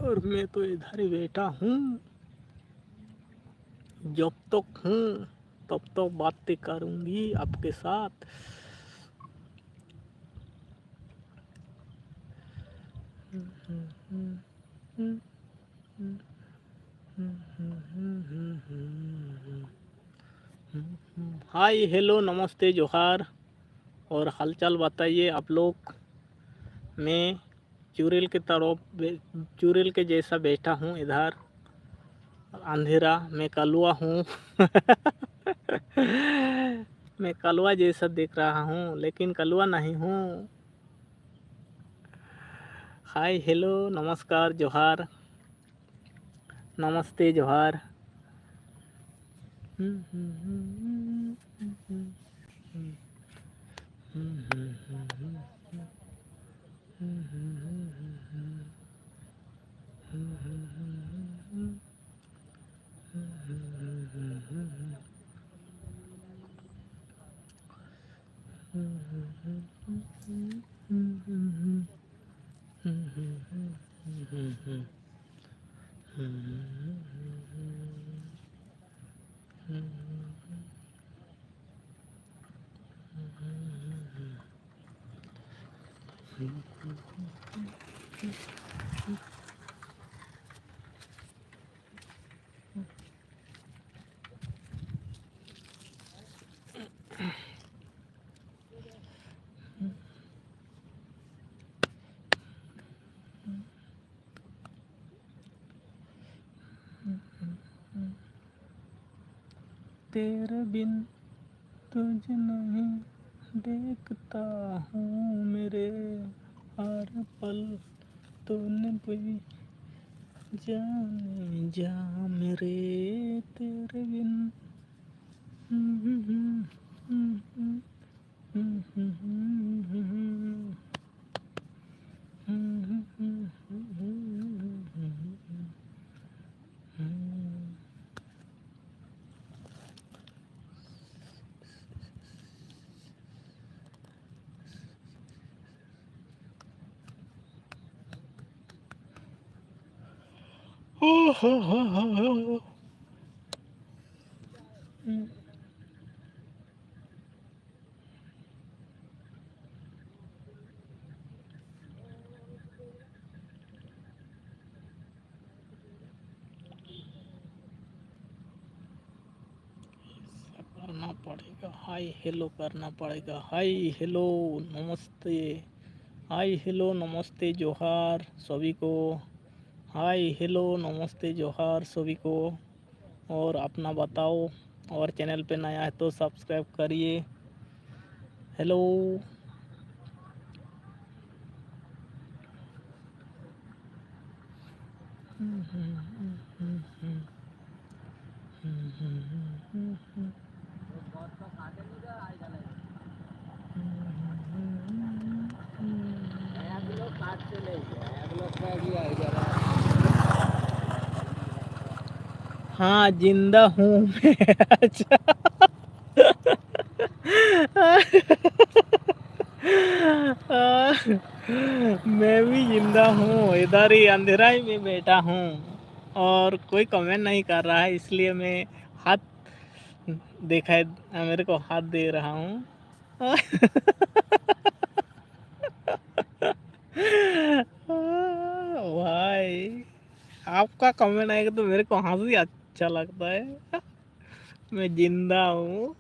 और मैं तो इधर ही बैठा हूँ। जब तक हूँ तब तक बातें करूँगी आपके साथ। हाय, हेलो, नमस्ते, जोहार और हालचाल बताइए आप लोग। मैं चुड़ैल के तरफ बे-, चुड़ैल के जैसा बैठा हूँ इधर अंधेरा में, कलुआ हूँ। मैं कलुआ जैसा दिख रहा हूँ लेकिन कलुआ नहीं हूँ। हाय, हेलो, नमस्कार, जोहार, नमस्ते, जोहार। तेरे बिन तुझ नहीं देखता हूँ मेरे, हर पल तूने भी जाने जा मेरे, तेरे बिन। करना पड़ेगा, हाय हेलो करना पड़ेगा, हाय हेलो नमस्ते, हाय हेलो नमस्ते जोहार सभी को, हाय हेलो नमस्ते जोहार सभी को। और अपना बताओ, और चैनल पे नया है तो सब्सक्राइब करिए। हेलो। हाँ, जिंदा हूँ मैं। अच्छा। मैं भी जिंदा हूँ, इधर ही अंधेरा ही में बैठा हूँ और कोई कमेंट नहीं कर रहा है, इसलिए मैं हाथ दिखाई, मेरे को हाथ दे रहा हूँ। भाई, आपका कमेंट आएगा तो मेरे को हंसी अच्छा लगता है। मैं जिंदा हूँ,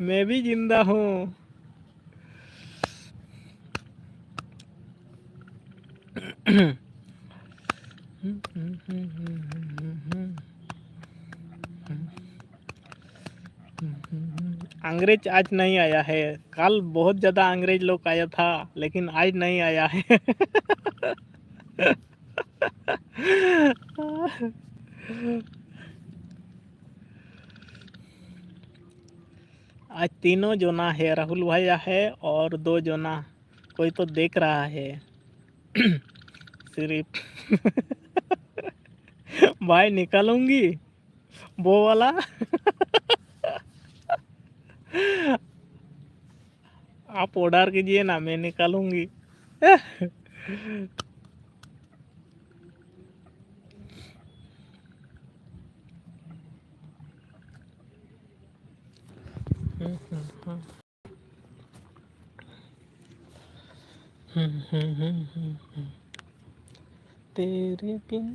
मैं भी जिंदा हूँ। अंग्रेज आज नहीं आया है। कल बहुत ज़्यादा अंग्रेज लोग आया था, लेकिन आज नहीं आया है। आज तीनों जना है, राहुल भैया है और दो जना, कोई तो देख रहा है। सिर्फ भाई निकालूंगी वो वाला। आप ऑर्डर कीजिए ना, मैं निकालूंगी। तेरे बिन